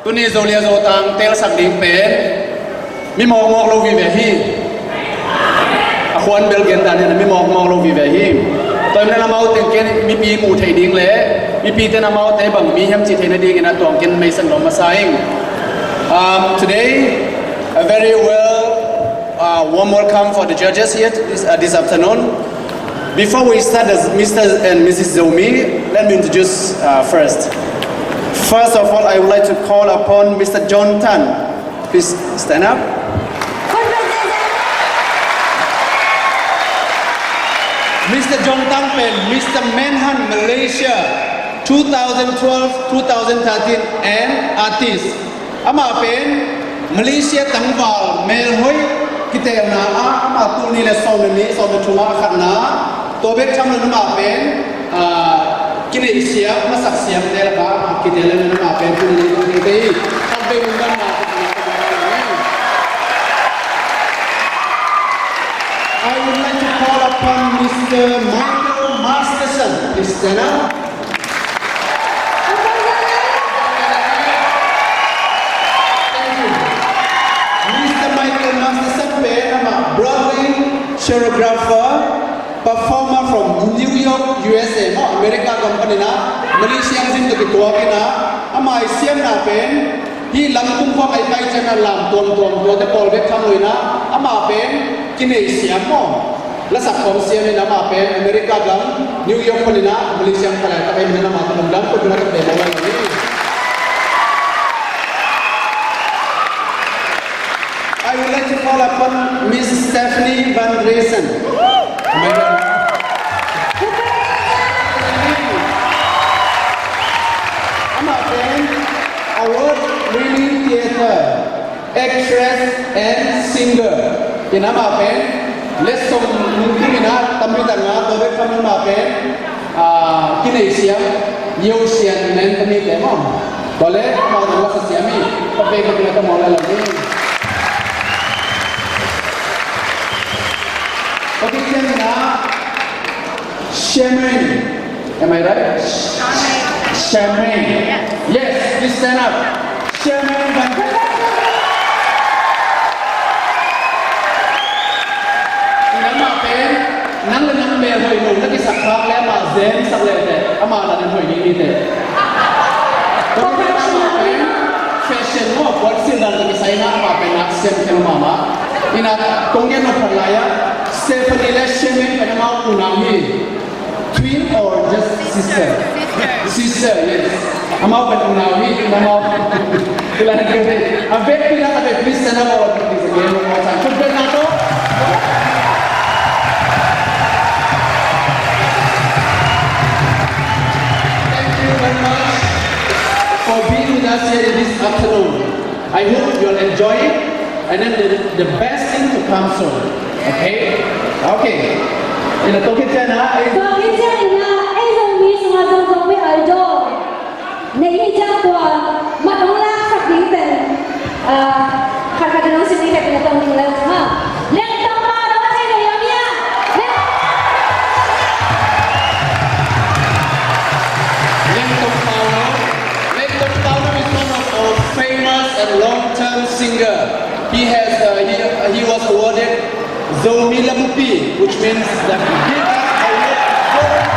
Tuni Zolia Zotang telsak ding pen mi mawkmawk lo vive hi. A khuan bel gen dan in a mi mawkmawk lo vive hi. Tua hi manin amau teng ken mipi muh theih ding le mipite in amaute bang mi hiam cih theih nadingin a tuang ken meisan lawm masa ing. Um, today, a very well, uh, warm welcome for the judges here this, uh, this afternoon. Before we start, the Mister and Missus Zomi, let me introduce, uh, first. First of all, I would like to call upon Mister John Tan. Please stand up. Mister John Tan pen Mister Manhunt Malaysia two thousand twelve, two thousand thirteen and artist. Amah pen Malaysia tangval melhoih kitelna ah amah tul nih le sawm le nih, sawm le thum ah a khatna. Tua bek tham lo in amah pen, ah, kineihsiam, masaksiamte lakah amah kitel lo in amah pen tul nih tul nih te hi. Khat vei lungdamna. I would like to call upon Mister Michael Masterson. Please stand up. Thank you. Mister Michael Masterson pen amah Broadway choreographer, performer from New York, U S A, maw, America gam panin ah Malaysia zin tawh kituak in ah, amah i siamna pen hih lam tung khawng a i pai ciangin a lam tuamtuam tuate pawl bek tham lo in ah, amah pen kineihsiam maw, lasak khawng siam in amah pen America gam New York panin ah Malaysia phalai tak ahih manin amah tawh lungdam, kut beng a tawh beng a lai hi. I would like to call upon Miss Stephanie Van Dresen. Amah pen award-winning theatre actress and singer in amah pen letsong nungkim in ah tampi tak na tua bek tham lo in amah pen, ah, kineihsiam, Yo Sian Men tami te maw. Tua leh amah tawh lasa siam hi. Khat vei khat vei ka mawl lai lo hi. Tua khit ciangin ah Charmaine. Am I right? Charmaine. Yes, please stand up. Charmaine Van Peebles. Nangmah pen, nang le nang mel hoih lo na kisak khak le amah zemsak le teh, amah dan in hoih ding hi teh. Tua khit ciangin amah pen, fashion maw, puansilh dan tawh kisai in ah amah pen nak sem khen mahmah. In ah kong gen nop phat lai ah, Stephanie le Charmaine pen amau unau hi. Twin or just sister? Sister, yes. Amau pen unau hi, amau. A vekpi in ah, a vekpi, please stand up all of you, please, again, one more time. Khut beng na tawh. Thank you very much for being with us here this afternoon. I hope you'll enjoy it, and then the, the best thing to come soon. Okay? Okay. In a token ten, ha? Token ten, ha? Ei Zomi sungah zong Zomi Idol nei hi ciang tua mat hong laksak ding pen, ah, khat khat in hong sim ding pen a tong ding lel, ha? Lengtong Paulo, thei lo hiam hia? Leng- Lengtong Paulo. Lengtong Paulo is one of our famous and long-term singer. He has, uh, he, he was awarded Zomi Labupi, which means the biggest award.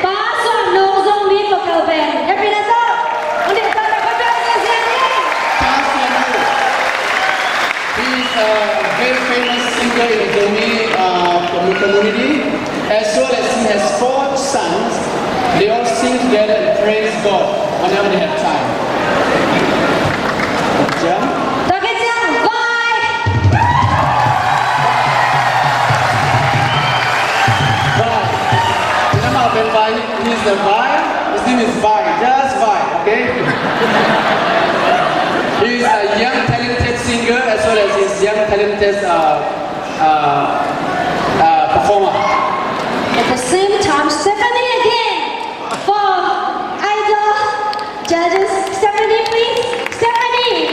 Pa Suan Nung Zomi Vocal Band. Happy na to. Undin to na ko to. Pa Suan Nung. He is a very famous singer in the Zomi, uh, commu-, community. Has four sons. They all sing together and praise God whenever they have time. Jump. Takit yang vai. Vai. Nama Ben Vai? He's the Vai. His name is Vai. Just Vai, okay? He's a young talented singer as well as his young talented uh, uh, uh, performer. At the same time, Stephanie again for Idol judges. Stephanie, please. Stephanie.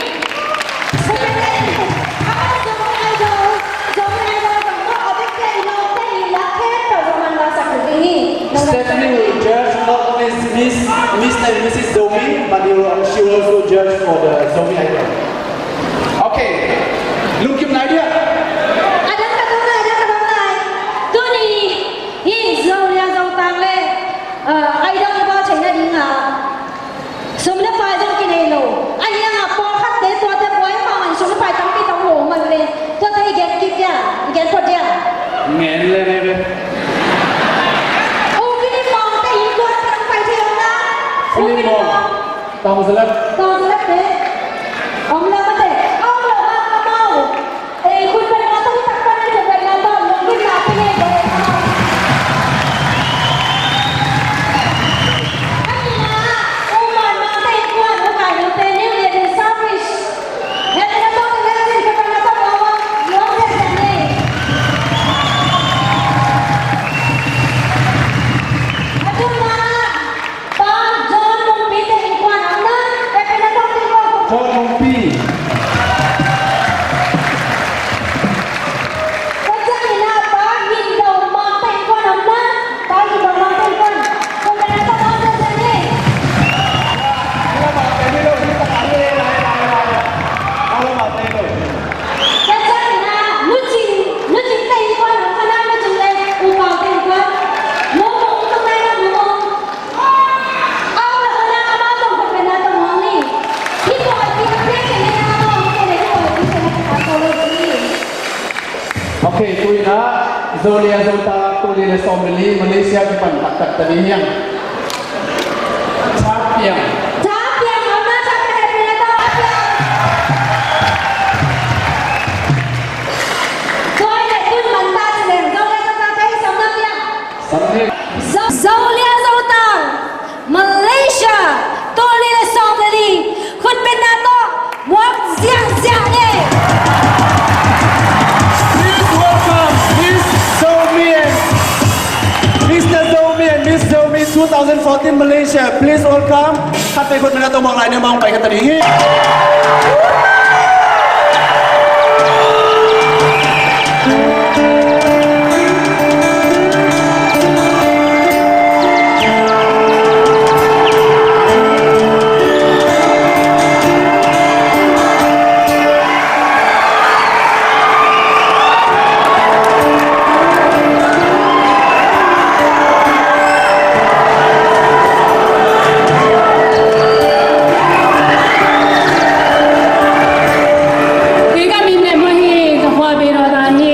Stephanie. Idol. Stephanie will judge not only Miss, Mister and Missus Zomi, but he will, she will also judge for the Zomi Idol. Okay. Lungkim nai diam? A dang ka dong nai, a dang ka dong nai. Tuni hih Zolia Zotang le, uh, Idol i bawl theihna dingin sum le pai zong kinei lo. Ahi hangin pawlkhatte tuate buai mahmah in sum le pai tampi tam lo mah ve. Tuate i gen kik dia, i gen phot dia. Ngen le ngen ve. U Kini Mawngte innkuan tang pai thei om na. U Kini Mawng. Tawng Zalap. Tawng Zalap te. Om lo mate. Om lo mah amau. Ei, khutbetna tawh hi taktak in khutbetna tawh lungkimna pia ni. A nihna, U Man Mangte innkuan, U Kai Mangte, New Year service. Hehpihna tawh, hehpihna tawh, lungkimna pia ni. A thumna, Pa John Mungpi te innkuan om na, hehpihna tawh te ko. John Mungpi. Ka ciangin ah Pa Gin Do Mang te innkuan om na, Pa Gin Do Mang te innkuan. Hehpihna tawh te ni. Ka ciangin ah Nu Cing, Nu Cing te innkuan om na, Nu Cing le U Pau te innkuan. Nu Mung, Nu Mung, Nu Mung. Ok, tu-in ah Zolia Zotang tul nih le sawm le li Malaysia kipan taktak ta ding hi hang. Thap Piang. Thap Piang, om na, Thap Piang, hehpihna tawh Thap Piang. Tua hi leh tun man ta ci leng Zolia Zotang ka hi sam na piang. Zolia Zotang, Malaysia, tul nih le sawm le li, khutbetna tawh muak ziahziah ni. Please welcome Miss Zomi and Mister Zomi and Miss Zomi two thousand fourteen Malaysia. Please welcome. Khat vei khutbetna tawh muak lai ni, mawng pai khat ta ding hi. Kei ka min Mem hi, ka khua Beidawdan hi.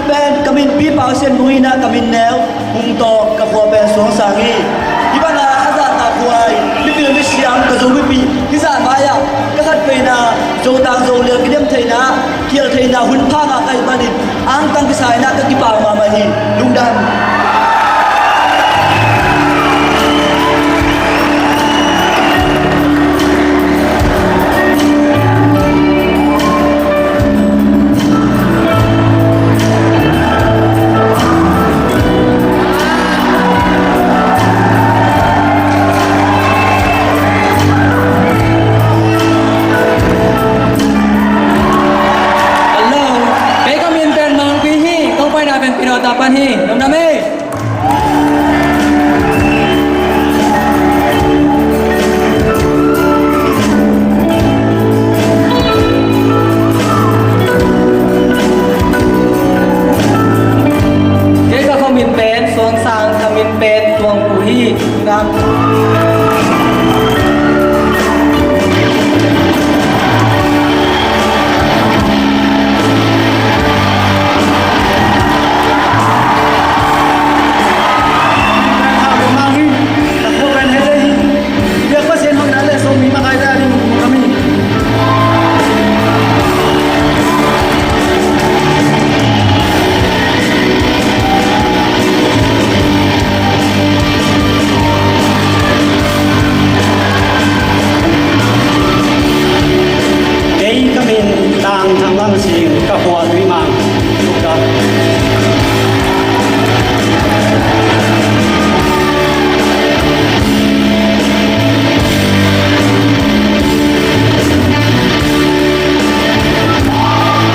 Pen ka min Pi Pau Sian Mung hi-in ah, ka min neu Hung Tawk, ka khua pen Suangsang hi. Hih bangah a zahtak huai mipil misiam ka Zo mipih hih zah mai-ah ka khat vei-in ah Zotang Zolial kidem theihna, khial theihna hun pha ngah ka hih manin angtang kisa-in ah ka kipak mahmah hi. Lungdam. Hello, kei ka min pen Mangpi hi, kong paina pen Pi Dawta Pan hi. Lungdam ei. Kei ka khuamin pen Suangsang, ka min pen Tuang Pu hi. Ngam. Kei ka min Tang Thang Lang Sing, ka khua Tuimang.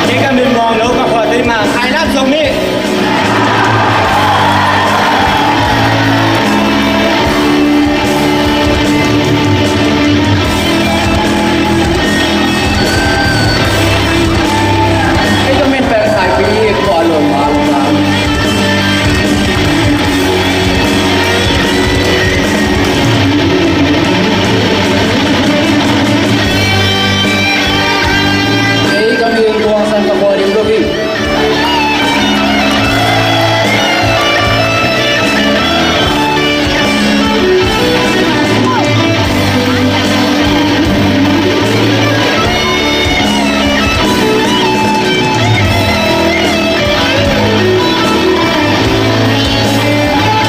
Kei ka min Muang Lo, ka khua Tuimang. I love Zomi.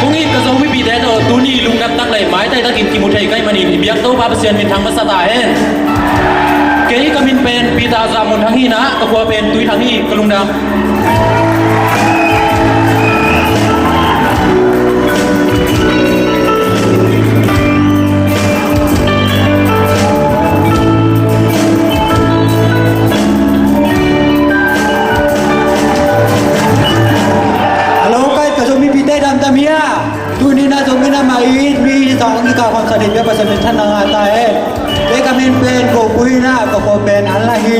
Kong it ka Zomipite tawh tuni lungdam tak le maitai takin kimu thei ka hih manin i biak Topa Pasian minthang masa ta hen. Kei ka min pen Peter Za Mun Thang hi-in ah, ka khua pen Tuithang hi. Ka lungdam. Hello, ka it ka Zomipite damdam hia? Tuni-in ah Zomi Namah It mi zong i kah khawng khat in biak Pasian min thang na ngah ta hen. Kei ka min pen Ko Pu hi-in ah, ka khua pen An La hi.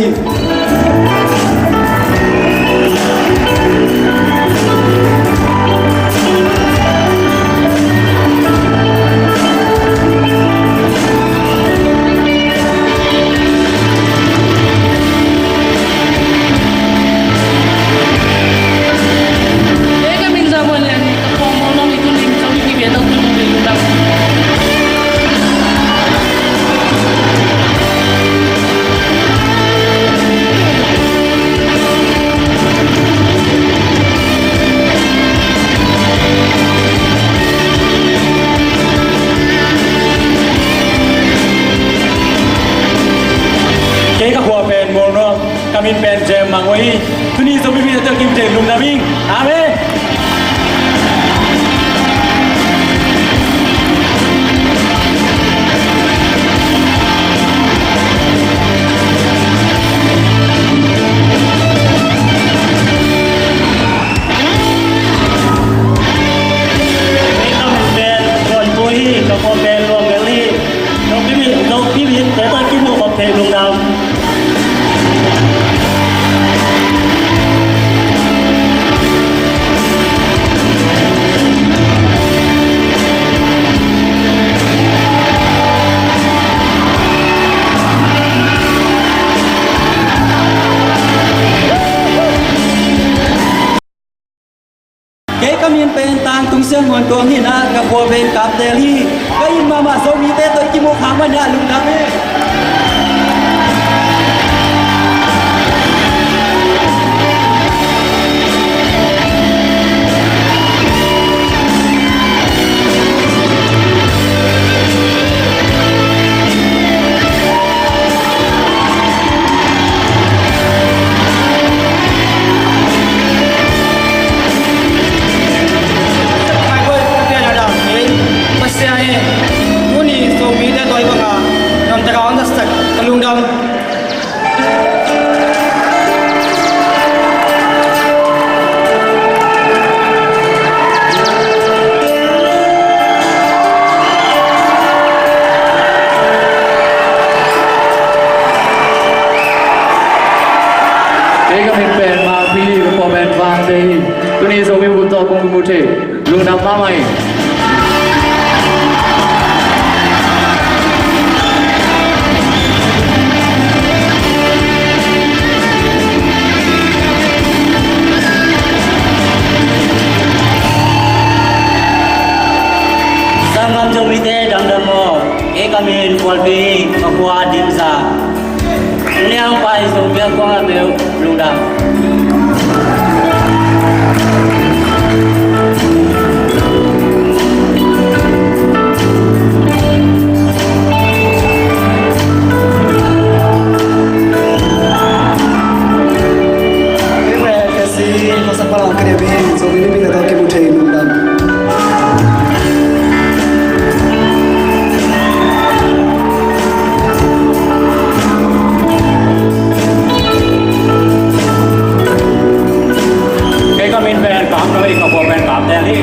Kei ka min pen Tang Tung Sian Muan Tuang hi-in ah, ka khua pen Kaptel hi. Ka it mahmah Zomite tawh i kimuh khak manin ah lungdam hi. Pasian in tuni Zomite tawh i bangah nuamtak a hong zatsak, ka lungdam. Kei ka min pen Mang Pili, ka khua pen Vangte hi. Tuni Zomi bup tawh kong kimu thei. Lungdam mahmah ing. Sanggam Zomite damdam maw. Kei ka min Kualpi, ka khua Dimza. Niang pai Zomi a kuang a meu lungdam. Kei pen Kesi, ka sak Palang ka diam hi, Zomi mipi le tawh kimu thei lungdam. Kei ka min pen Kam Noi, ka khua pen Kaptel hi.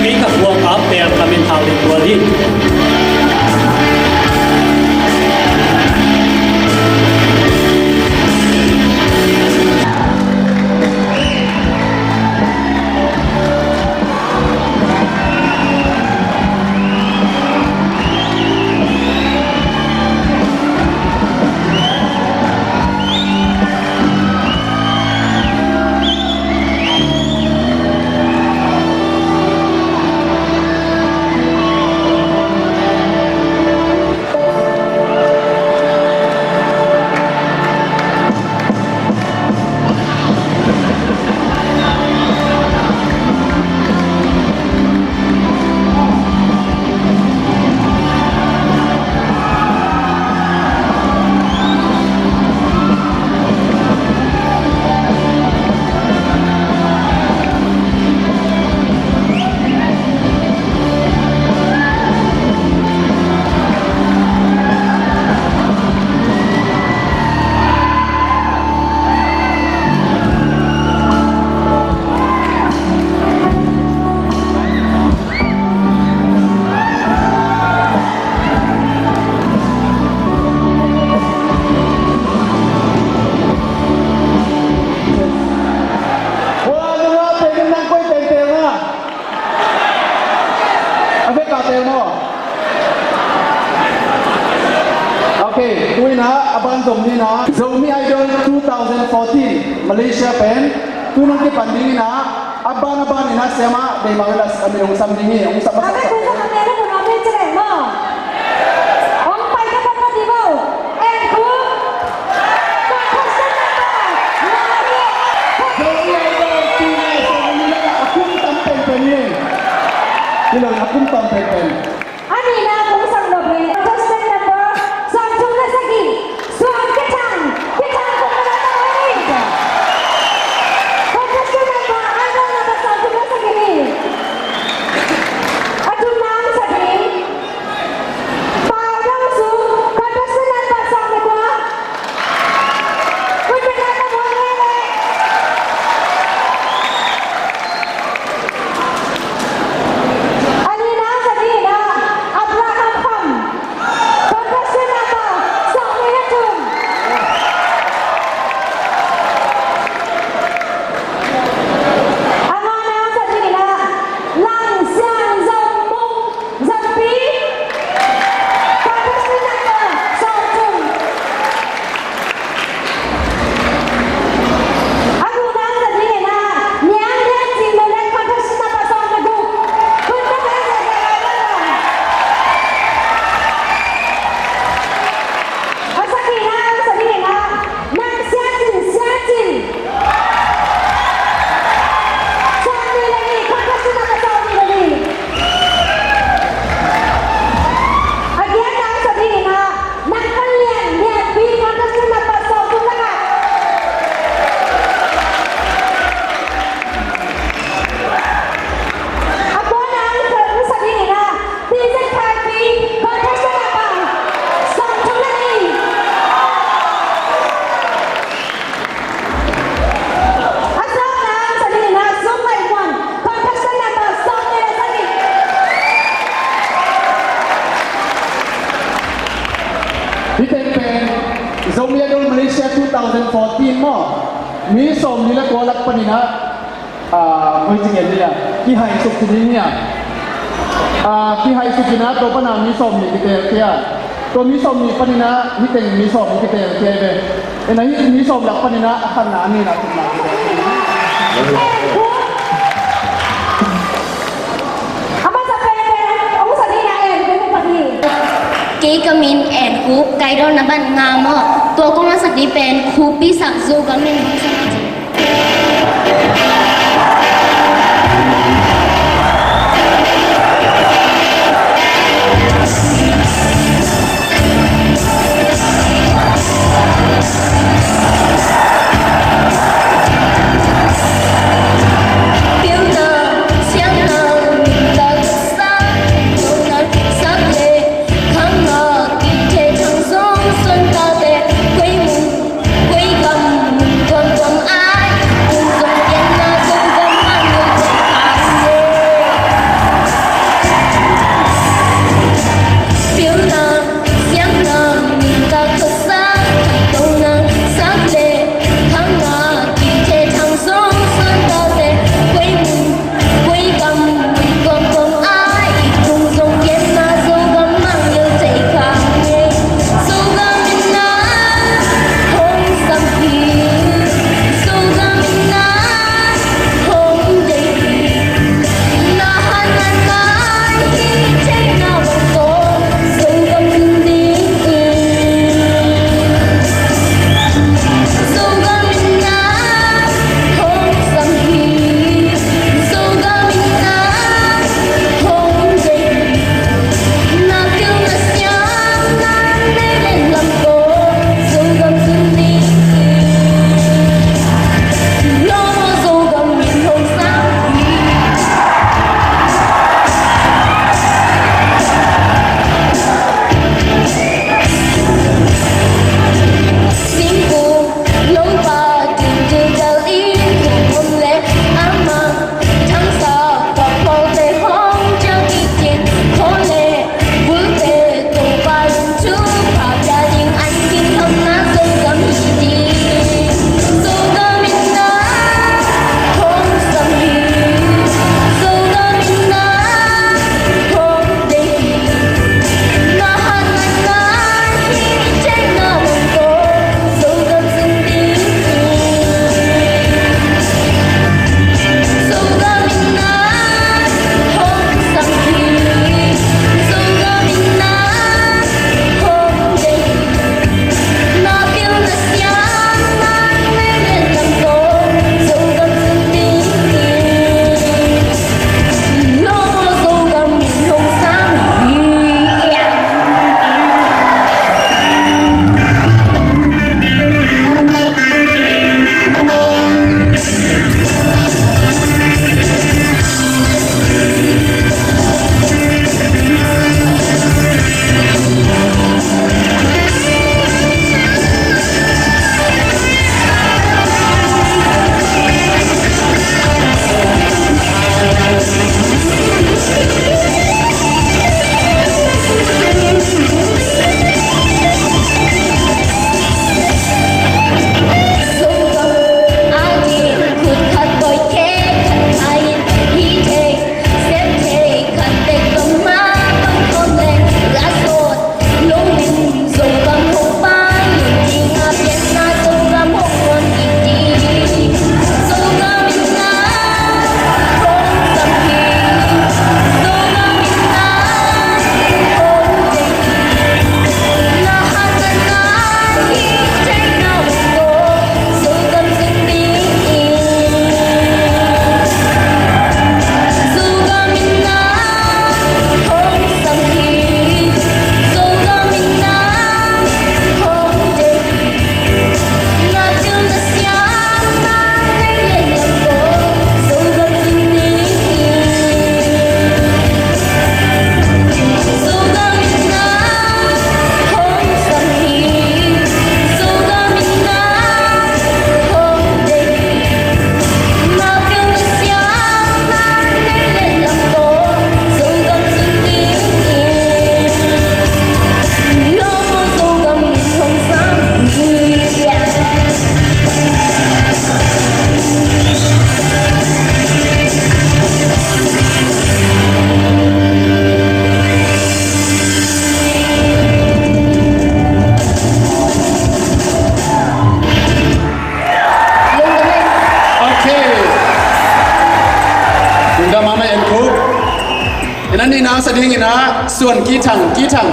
Kei ka khua Kaptel, ka min Thau Lim Kual hi. Khua nungak pen in nang koi tengteng a. A vek a tel maw? Ok, tu in ah a ban zom ni in ah. Zomi Idol two thousand fourteen Malaysia pen tu in hong kipan ding in ah, a ban a ban in ah siam ah, dei mah in ah a min hong sam ding hi, hong sam a sam. Hong pai ka pan ka ti bo. And who? Contestant number nine. Zomi Idol two thousand fourteen a kum tam penpen hi. Hi lo, a kum tam penpen. A nihna kong sang nop leh contestant number sawmthum le sagih, Suan Kithang, Kithang kong na la ta hi. Contestant number, Idol number sawmthum le sagih hi. A thum Malaysia two thousand fourteen maw, mi sawmli le kua lak panin ah, ah, koi ci ngen ni a, kihaisuk ci ding hi a. Ah, kihaisuk in ah, tua pan ah mi sawmli kitelkhia. Tua mi sawmli panin ah, hih teng mi sawmli kitelkhia hi ve. Ina hih mi sawm lak panin ah, a khatna, a nihna, a thumna kitelkhia. A masa penpen a hong sak ding a En Khup hong sak hi. Kei ka min En Khup, ka idolna bang nga maw? Tua kong a sak ding pen Khupi Sak Zo ka min hong sak hi. ส่วนกี้ถัง กี้ถัง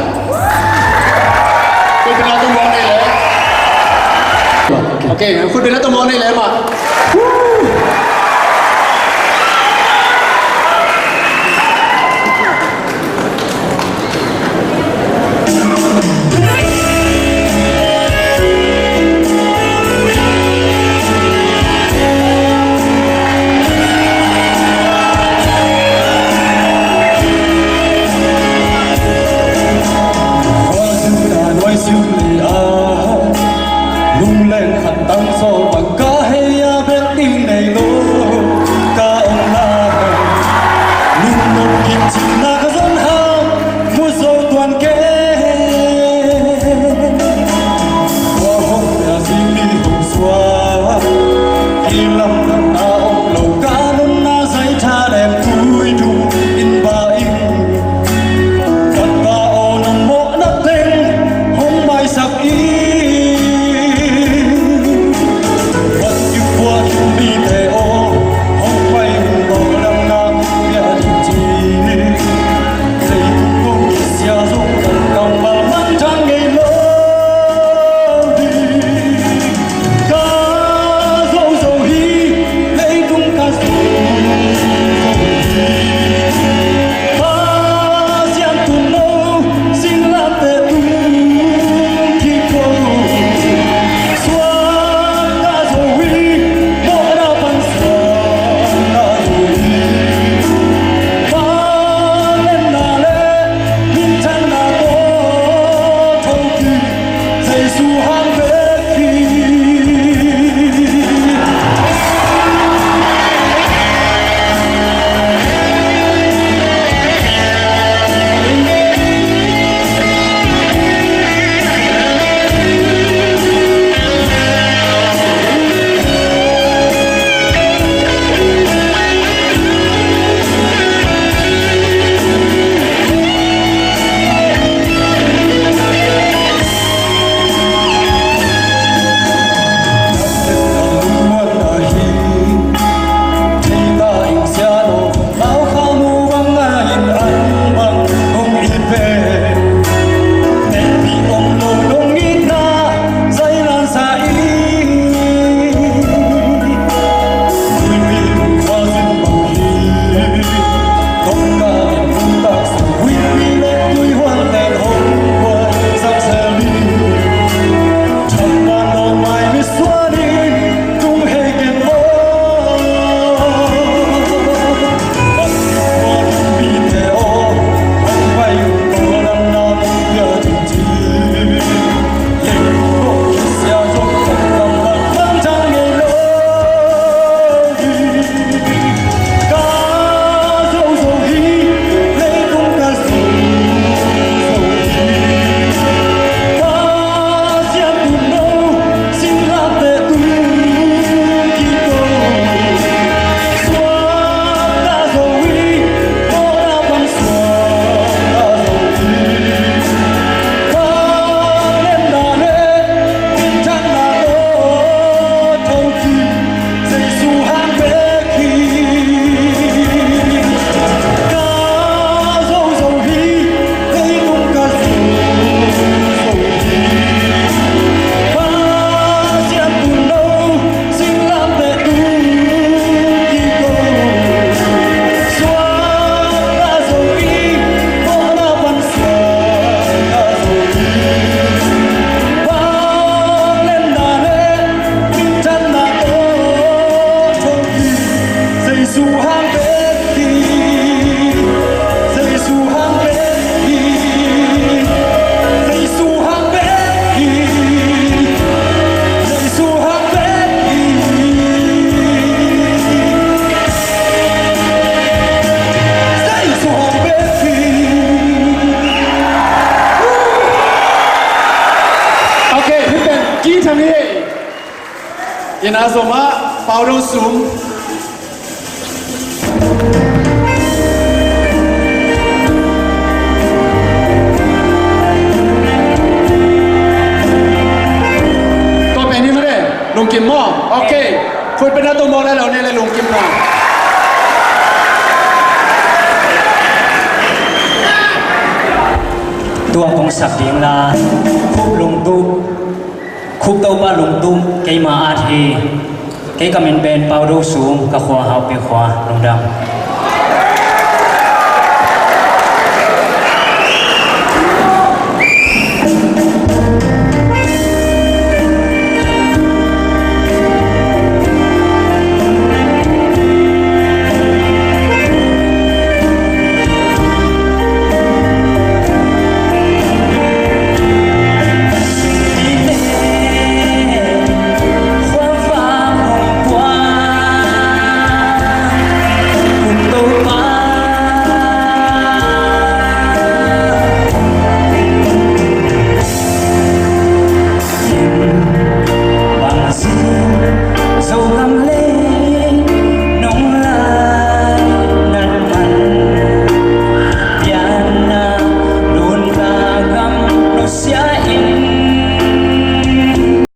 คุณเป็นรัฐมนตรีเลย โอเค คุณเป็นรัฐมนตรีเลยมา Lungleng khat tang sawm bang ka hei a, bek ding nei lo ka om lai. Lungnuam kim cihna ka zon hang mu zo tuan kei. Tua hong pia zing mi hong suak, kilamdanna om lo ka nunna zai tha lem tui tung in ba in. Kan pa aw, nang mawhna teng hong maisak in. Van kipua in mite aw, hong pai in, bawlna pia ding ci. Leitung kong kisia zong kan kammal manthan ngei lo ding. Ka zo zo hi, leitung ka zo zo hi. Pasian tun lo, singlamteh tun kiko. Suak ka zo hi, mawhna pan suak ka zo hi. Vangliatna le minthanna tawh tho kik. Jesu hang bek hi. Jesu hang bek hi. Ka zo zo hi, leitung ka zo zo hi. Pasian tun lo, singlamteh tun kiko. Suak ka zo hi, mawhna pan suak ka zo hi. Vangliatna le minthanna tawh tho hi. Jesu hang bek hi. Jesu hang bek hi. Jesu hang bek hi. Jesu hang bek hi. Jesu hang bek hi. Ok, hih pen kithang hi. Ina zom ah, Pau Dong Sum. Tua pen hi mah le, lungkim maw? Ok. Khut beng na tua maw le lo ne le lungkim maw? Tua kong sak ding la, Khup Lungtup, Khup Topa Lungtup, keima at hi. Kei ka min pen Pau Do Sung, ka khua Haupi khua, lungdam.